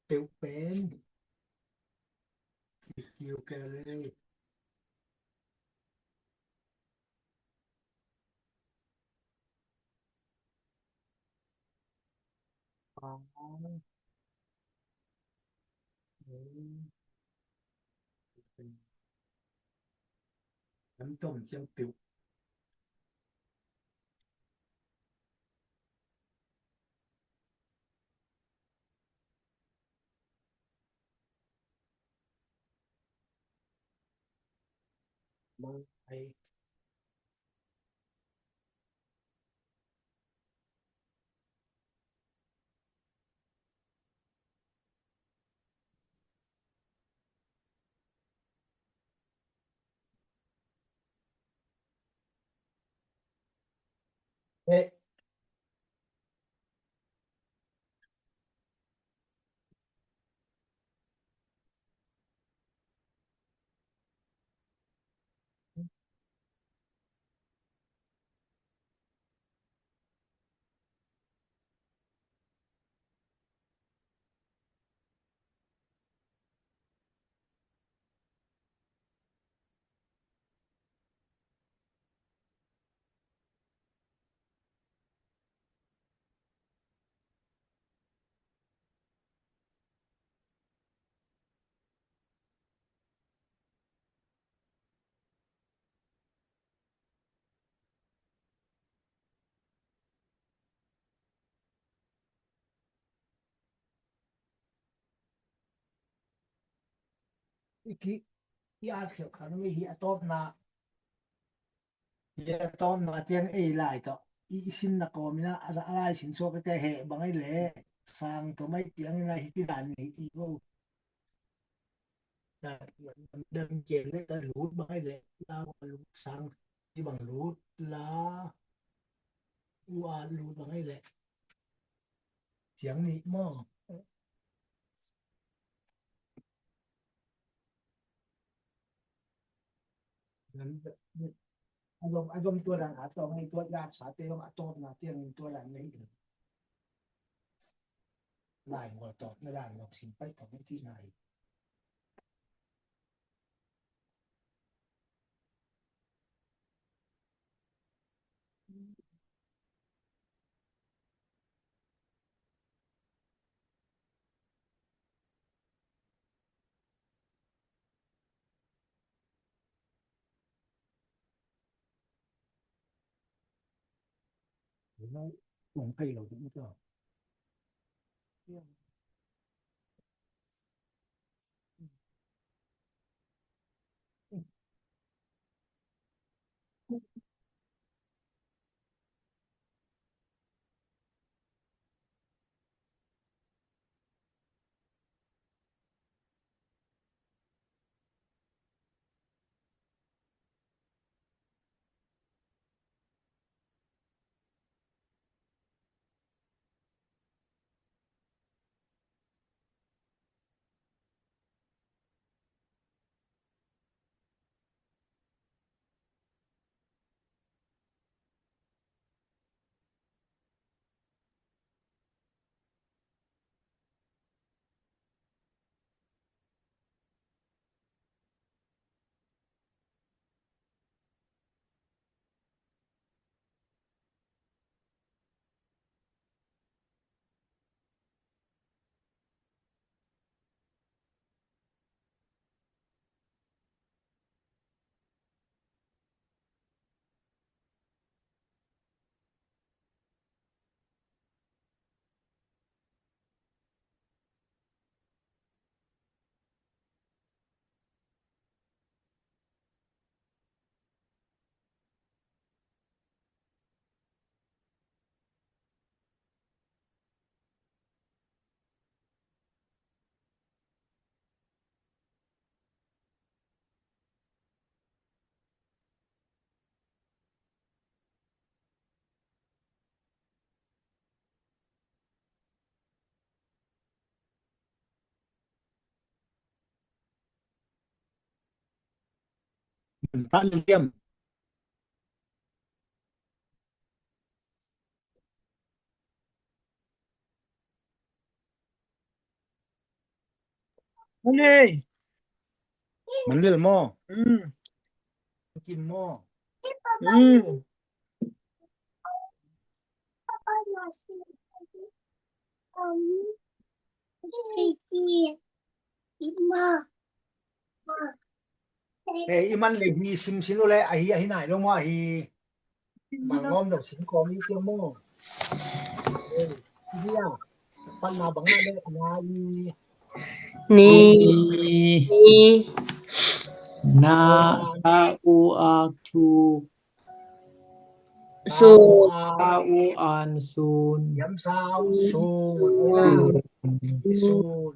peuh pen. Kiu ke le. An tom ciang peuh. Mai. He. I ki, i at khialh khat om hi a tawpna. Hi a tawpna ciang ei lai tawh i, i sinna kawmin a, a lai sin suak te heh bang ei leh sang tawh mai ciangin a hi kidan ni i vo. Dam ken le ta lut bang ei leh la lut sang i bang lut la u a lut bang ei leh. Ciang nih maw? A zom, a zom tua dan a tawng ei tua yat sa te zom a tawpna tiangin tua dan nei. Lai ngua tawpna dan zom sin pai tawng ei ti nai. Tung thei lo ding ta. Tah liam. Mani. Manlil maw? Mm. Kim maw? Mm. Eh, i man le hi sim sin uh le, ahi, ahi nai lo maw, ahi. Bang ngawm lo sin kawm i ciang maw. Eh, i hi a. Patna bang a le, na i. Ni. Ni. Ni. Na, ta, u, ak, tu. Sun. Ta, u, an, sun. Yam sau, sun. Sun. Sun. Sun.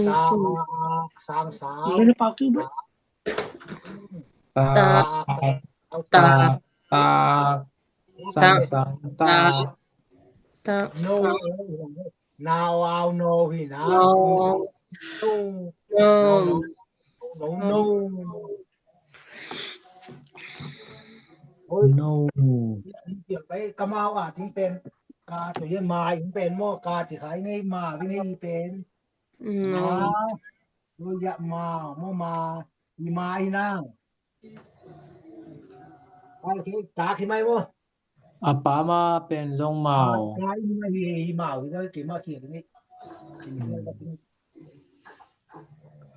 Ta, sun. Ak, sang, sau. Ni na pak tu ba? Ta, ta, ta, ta, ta, ta, sang, sang, ta. Ta. No, eh, nau, au, no, hi na. No. No. No, no. No. No. Oi. No. Oi, kamau a, ting pen. Ka, tu ye ma, ing pen mo, ka, ci khai nei ma, vi nei pen. No. Ma. Oi, ya, ma, mo, ma. I ma, i na. Ai, ki ta ki mai mo. A pa ma pen zong mau. Ka i ma hi, hi mau, hi na, ki ma ki ni.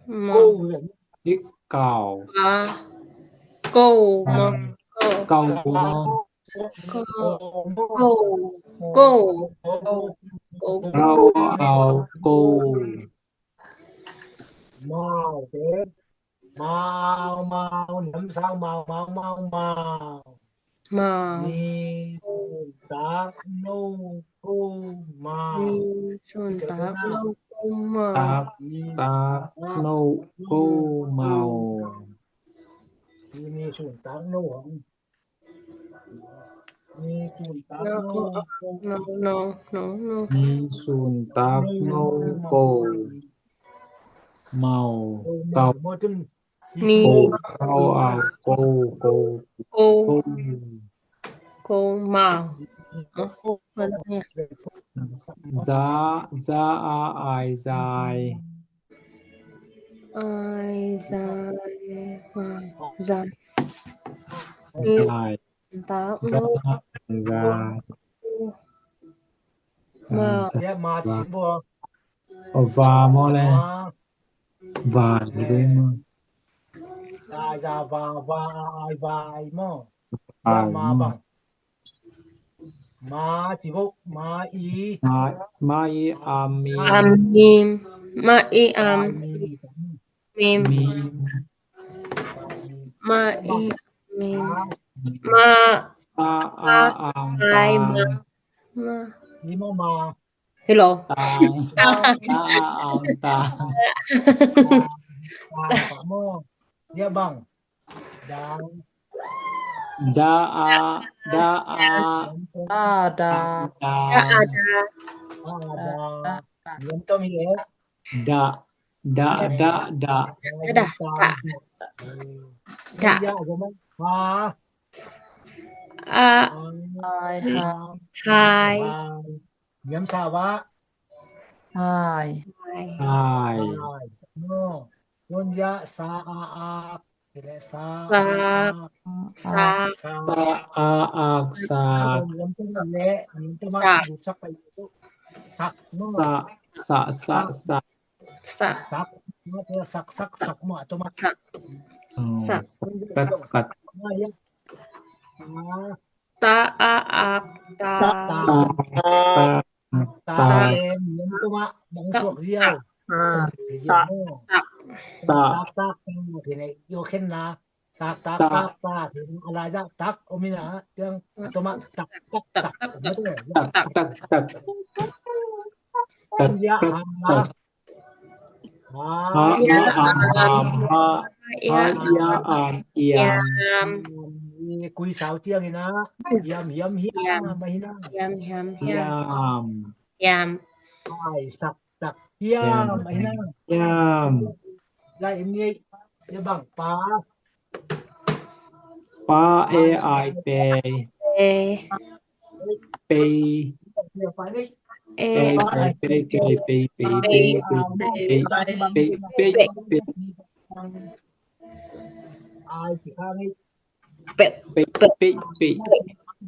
Mau. Ko, hi. Kau. A. Ko, mau. Kau, mau. Ko. Ko. Ko. Ko. Ko. Ko. Kau, au, ko. Mau, te. Mau, mau, niam sau, mau, mau, mau, mau. Mau. Ni sun tak no ko mau. Ni sun tak no ko mau. Tak, tak no ko mau. Ni, ni sun tak no. Ni sun tak no. No, no, no, no. Ni sun tak no ko mau. Kau. Ni. Ko, kau, au, ko, ko. Ko. Ko. Ko mau. Za, za, a, ai, zai. Ai, zai, zai. Zai. Ni. Zai. Ma. Ma. Va mo le. Va. Va. Ai, za, va, va, ai, vai mo. Ai, ma, mo. Bang. Ma, ci bok, ma, i. Ma, ma, i, am, mim. Am, mim. Ma, i, am, mim. Mim. Mim. Ma, i, am, mim. Ma. A, a, am, ai, ma. Ma. Ni mo ma. Hello. Tang. Ta, ta, a, ang, tang. Tang, tang, mo. Dia bang. Dang. Da, a, da, a. Da, da. Da, a, da. Da, a, da. Yam tom hi e. Da, da, da, da. Da, da, da. Da. Ha. A. Hai, hai. Hai. Yam sa wa. Hai. Hai. Hai. No. Yun ya sa a ak. Kile sa. Sa. Sa. Sa a ak sa. Yam tu le. Yam tu ma. Sak. Sak. No. Sa, sa, sa, sa. Sak. Sak. Sak, sak, sak. Sak. Sak. Ta, a, ak, ta. Ta. Ta. Ta. Ta. Ta. Ta. Ta. Ta. Ta. Tak, tak, tak, tak. Ala ja tak, om ina, tiang, atoma, tak, tak, tak. Tak, tak, tak. Tak, tak, tak. Ha, ya, am, ham, ha. Ha, ya, am, yam. Kui sau tiang ina, yam, yam, yam, yam, ina. Yam, yam, yam. Yam. Yam. Ai, sak. Tak. Yam, ai na. Yam. Lai, em ni, ya bang pa. Pa e ai pei. Pei. Pei. E ai pei, pei, pei, pei, pei, pei, pei, pei, pei, pei. Pei, pei, pei.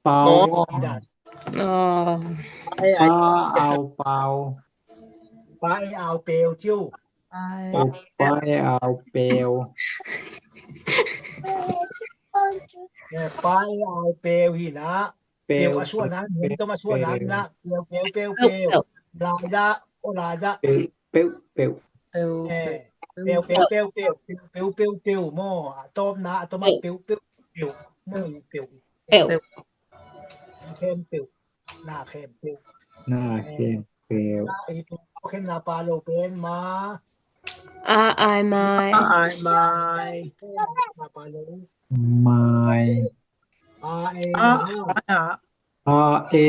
Pau. Pa au pau. Pa e au peu ciu. Pa e au peu. Pa e au peu hi na. Peu a suah nang, peu a suah nang hi na. Peu, peu, peu, peu. Lai za, o lai za. Peu, peu, peu. Peu, peu, peu, peu, peu, peu, peu, peu, maw. A tawpna, a tawpna, peu, peu, peu. Maw, peu. Peu. Khempeuh. Na khempeuh. Na khempeuh. Na i peu, khenna pa lo pen ma. A ai mai. A ai mai. Na pa lo. Mai. A e. A, a. A e.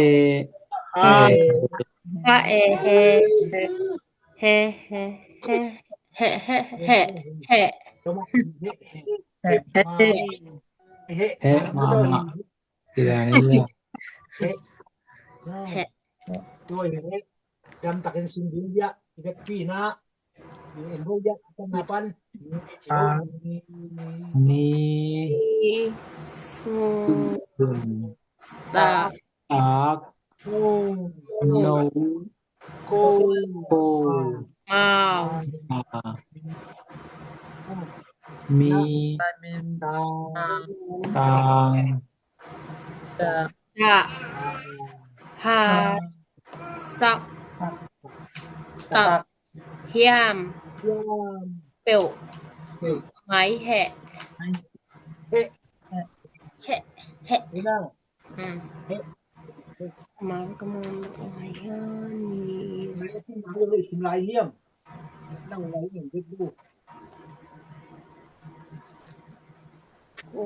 A e. A e he. He, he, he. He, he, he, he. He. He. He. He. He. Tua hi leh, dam takin sim ding hiah, i vekpi na, i en bo hiah, a tamna pan, ni, ni, ni, ni, sun, tak, tak, no, no, ko, ko, mau, mau, mi, mi, tang, tang, da, da, ha, sak, tak, hiam, hiam, peuh, peuh, mai heh, heh, heh, heh. Heh. Mai ka man, mai ha, ni. Mai ka cin mai lo, sim lai hiam. Nang lai hiam, bet bu.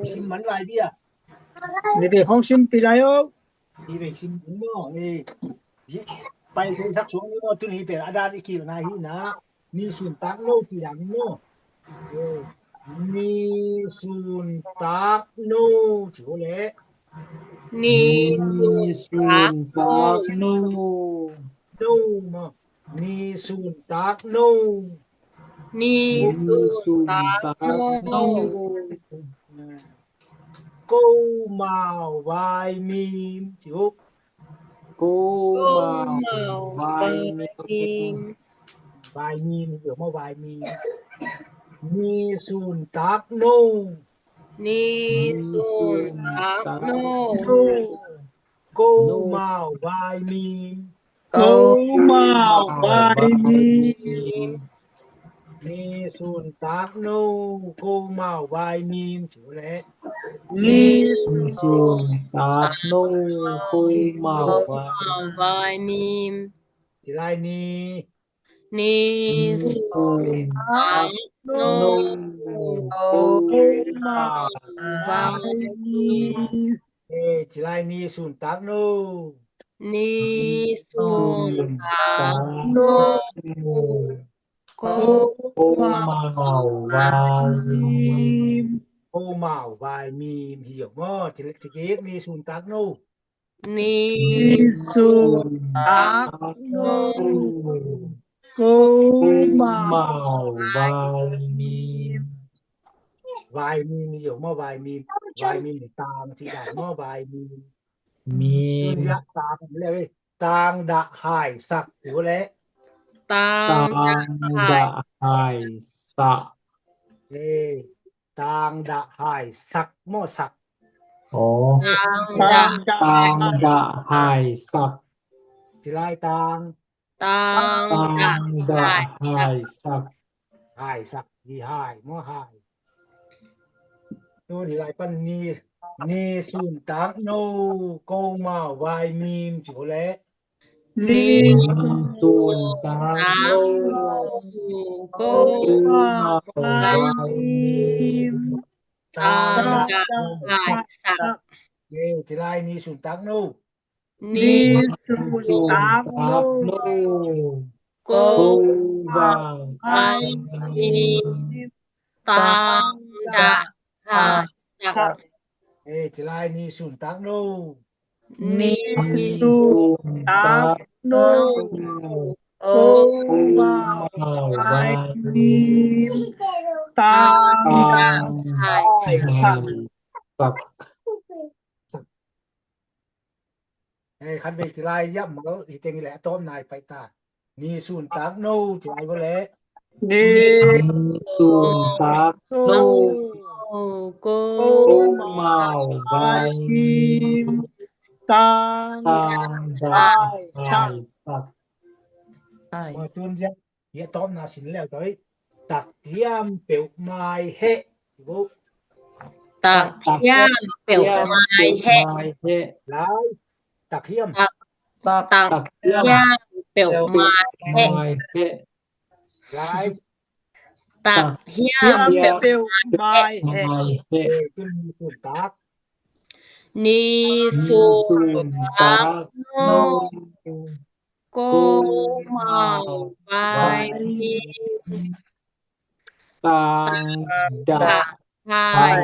Sim man lai dia. Ni te hong sim pi lai o. Ni te sim ding maw, eh. Pai thei sak suang ni maw, tuni pen a dan i kilna hi na. Ni sun tak no ci dan maw. Eh, ni sun tak no ci uh leh. Ni sun tak no. No maw. Ni sun tak no. Ni sun tak no. Ko mau vai mim ci uh. Ko mau vai mim. Vai mim, hiểu không? Vai mim. Ni sun tak no. Ni sun tak no. Ko mau vai mim. Ko mau vai mim. Ni sun tak no, ko mau vai mim ci uh leh. Ni sun tak no, ko mau vai mim. Ci lai ni. Ni sun tak no, ko mau vai mim. Eh, ci lai ni sun tak no. Ni sun tak no. Ko mau vai mim. Ko mau vai mim. Hi zong maw, ci lai, ci kik ni sun tak no. Ni sun tak no. Ko mau vai mim. Vai mim hi zong maw, vai mim. Vai mim ni tang ci dan maw, vai mim. Mim. Tun ziah tang leh, tang dah hai sak hi uh leh. Tang dah hai sak. Eh, tang dah hai sak maw, sak. Aw. Tang dah hai sak. Ci lai tang. Tang dah hai sak. Hai sak, hi hai maw, hai. Tuni lai pan ni, ni sun tak no, ko mau vai mim ci uh leh. Ni sun tak no, ko mau vai mim. Tang dah hai sak. Eh, ci lai ni sun tak no. Ni sun tak no, Ko vang ai ni, tang dah hai sak. Eh, ci lai ni sun tak no. Ni sun tak no. Ko vang ai ni, tang dah hai sak. Eh, khat vei ci lai yam mal hi teng i leh a tawpna i pai ta. Ni sun tak no ci lai bo leh. Ni sun tak no. Ko mau vai ni, tang dah hai sak. Ai. Tua tun ziak hi a tawpna sin leu toi. Tak hiam peuh mai heh. Tak hiam peuh mai heh. Lai. Tak hiam. Tak hiam peuh mai heh. Lai. Tak hiam peuh mai heh. Eh, tun ni sun tak. Ni sun tak no. Ko mau vai ni, tang dah hai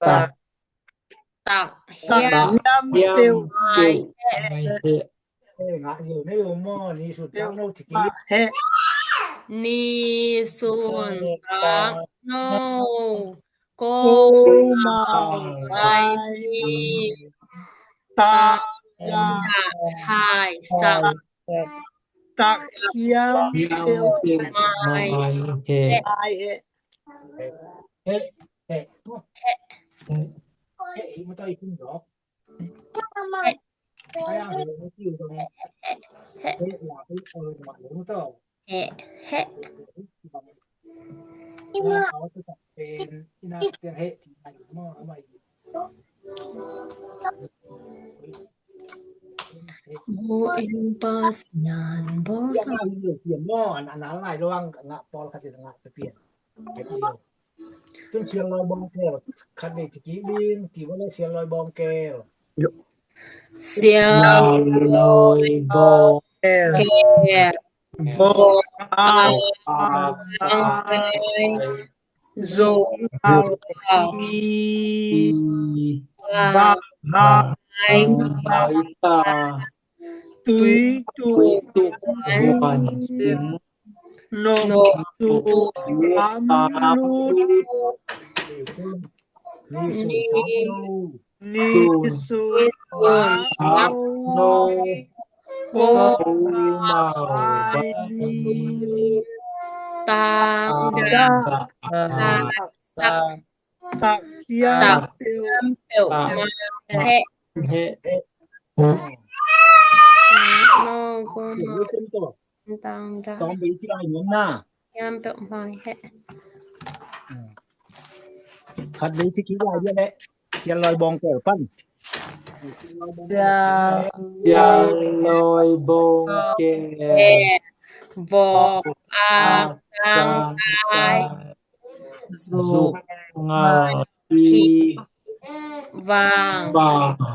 sak. Tak hiam peuh mai heh. Eh, ngah ziau nei uh maw, ni sun tak no ci kik. Ni sun tak no. Ko mau vai ni, tang dah hai sak. Tak hiam peuh mai heh. Heh. Heh. Heh. Heh. Heh, heh. Bu in pas nyan bawsa. Tun Sial Lawi Bawngkel khat vei ci kik ding, ci vo le Sial Lawi Bawngkel. Sial Lawi Bawngkel. Vok a sang sai, zong a si, va hai ta, tui tuk huan sing, nok tuk tam lut, ni sun tak no. Ko mau vai ni, tang dah hai sak. Tak hiam peuh mai heh. Tang dah hiam peuh mai heh. Khat vei ci kik lai dia leh. Sial Lawi Bawngkel pan. Sial Lawi Bawngkel. Vok a sang sai, zuk ngal si, vang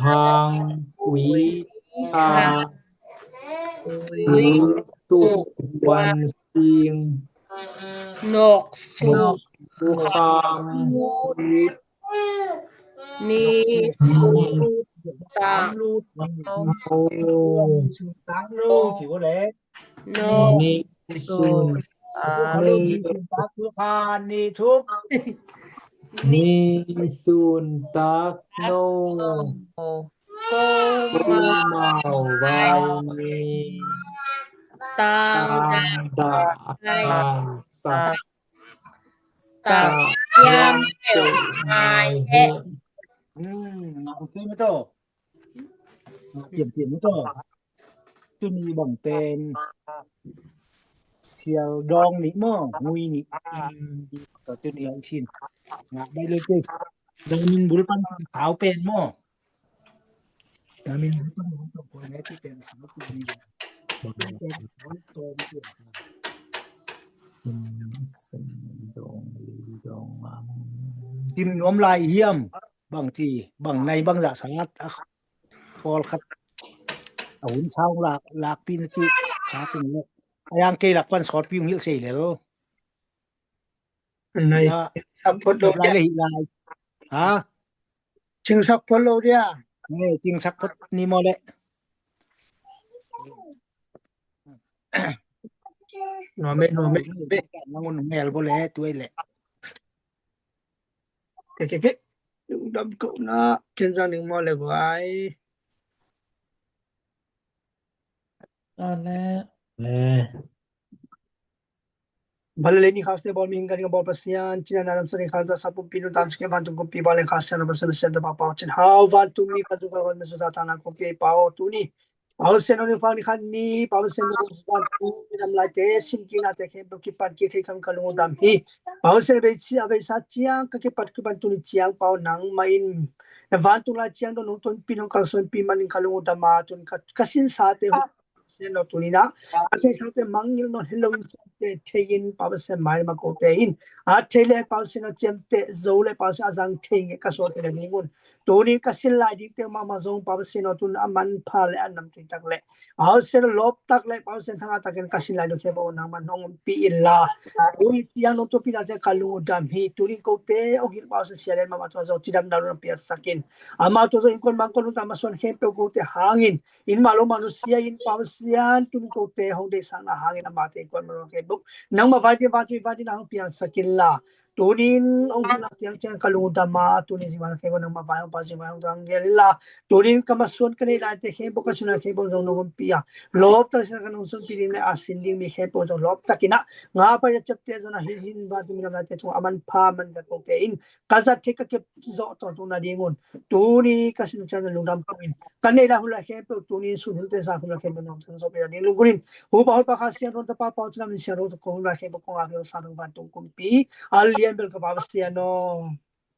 hang ui kha, ui tuk huan sing, nok suk kham lut, ni sun tak no. Ni sun tak no ci vo le. Ni sun tak no. Ni sun tak no. Ko mau vai ni, tang dah hai sak. Tak hiam peuh mai heh. Hmm, ngah pian pian maw taw. Ngah pian pian maw taw. Tuni bang pen sial dawng nih maw, ngui nih. Hmm, tuni a i sin. Ngah bai lo te. Dawng min bul pan kau pen maw. Kim nuam lai hiam? Bang ci, bang nai bang zah sangat, ah, pawlkhat a hun saung lak, lakpi na ci, sa tung lek. Ayang kei lak pan sawtpi ung hilh sei lel. Nei, ya, cingsak phot lo lai dia. Lai, lai. Ha? Cingsak phot lo dia. Nei, cingsak phot ni maw le. Nuam e, nuam e, nuam e. Nangun mel bo le, tuai le. Ke, ke, ke. Dam ko na, ken zang ning maw le guai. Ole. Ole. Bale le ni khaste bawl mihing ka ding a bawl Pasian, cina na lam sa ni khaste sa pumpi nu tam sike vantung kumpi bale khaste na Pasian Pasian ta pa pau cin hau vantung mi vantung ka wan mesu sa tana kumpi pau tuni. Pau sen ni fang ni khan ni, pau sen ni vantung mi nam lai te sin ki na te khem pau ki pan ki thei kham ka lung dam hi. Pau sen bei ci a bei sa ciang ka ki pat ki pan tuni ciang pau nang ma in. Na vantung lai ciang don nung tun pi nung ka sun pi man in ka lung dam ma tun ka, ka sin sa te hu. Sen lo tuni na. A thei sa te mangil non hello in te thei in pau sen mai ma ko te in. A thei le pau sen a ciam te zo le pau sen a zang thei nge ka so te le ni ngun. Tuni ka sin lai ding te mama zong pau sen lo tun a manpha le a namtui tak le. Pau sen lop tak le pau sen thanga takin ka sin lai ding te pau nang man hong pi in la. Tuni tiang nong tu pi na te ka lung dam hi. Tuni ko te ong hil pau sen sia le mama tu zong cidam na lung piat sakin. Ama tu zong in kon mang kon lung ta ma son khem pe ko te hangin. In mah lo mah nusia in pau sian tun ko te hong deihsakna hangin amate kuan mah lo kei buk. Nangmah vai din vai tui vai din a hong piangsak in la. Tunin hong zina piang ciang ka lungdam a tunin zima kei buk nangmah vai hong pau zima hong dang gel in la. Tunin ka masuan ka nei lai te kei buk ka suna kei buk zong nong hong pia. Lop tak sina ka nong sun pi ding le a sin ding mi kei buk zong lop tak ina. Nga pai a ciap te zong a hin hin vai tui mi lam lai te tung a man pha man zat ko te in. Ka zat thei ka kep zo tawh tung na ding un. Tuni ka sin ciang lungdam pawin. Kan nei lai hun lai khempeuh tuni sun hun te zan hun lai khempeuh nuam san zo pia ding lungkunin. Hu pa hol pa kha sian ron ta pa pau cina min sian ron ta ko hun lai khempeuh kong a hiong sa ron van tung kumpi. A lian bel ka pa sian no.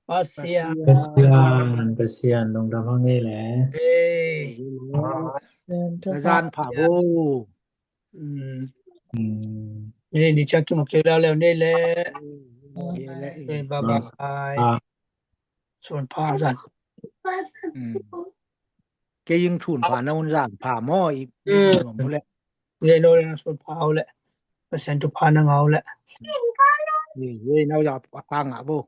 Pa sian. Pasian, Pasian, lungdam hang ei le. Ei. Zan pha bo. Ni ni ciang ki mo ke la le ni le. Bye bye. Sun pha zan. Kei ing thun pha na un zan pha maw i nuam mu le. Ye no le na sun pha u le. Pasian tu pha na ngau le. Ye ye nau ya pha nga bo.